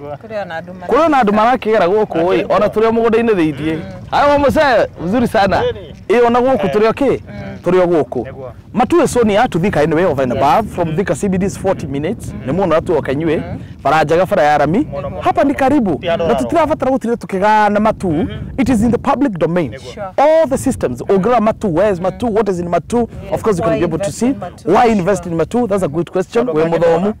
kũrĩ ona andũ marakĩgera gũkũ ĩ, ona tũrĩ o mũgũnda-inĩ thĩiniĩ. Haya mzee, mzuri sana ĩ, ona gũkũ tũrĩ o kĩ, tũrĩ o gũkũ. Nĩguo. Matuu is so near to Thika anyway, over and above from Thika CBD is 40 minutes, nĩ mũno atuoka inyuĩ bara njega, bara ya rami, hapa ni karibu Ti handũ na hararo. Tũtirabatara gũtinda tũkĩgana Matuu. It is in the public domain, all the systems. Ũngĩrora Matuu, where is Matuu, what is in Matuu, of course you can Why be able to invest see in Matuu? Why invest in Matuu? That's a good question. Tondũ Wĩ mũthomu.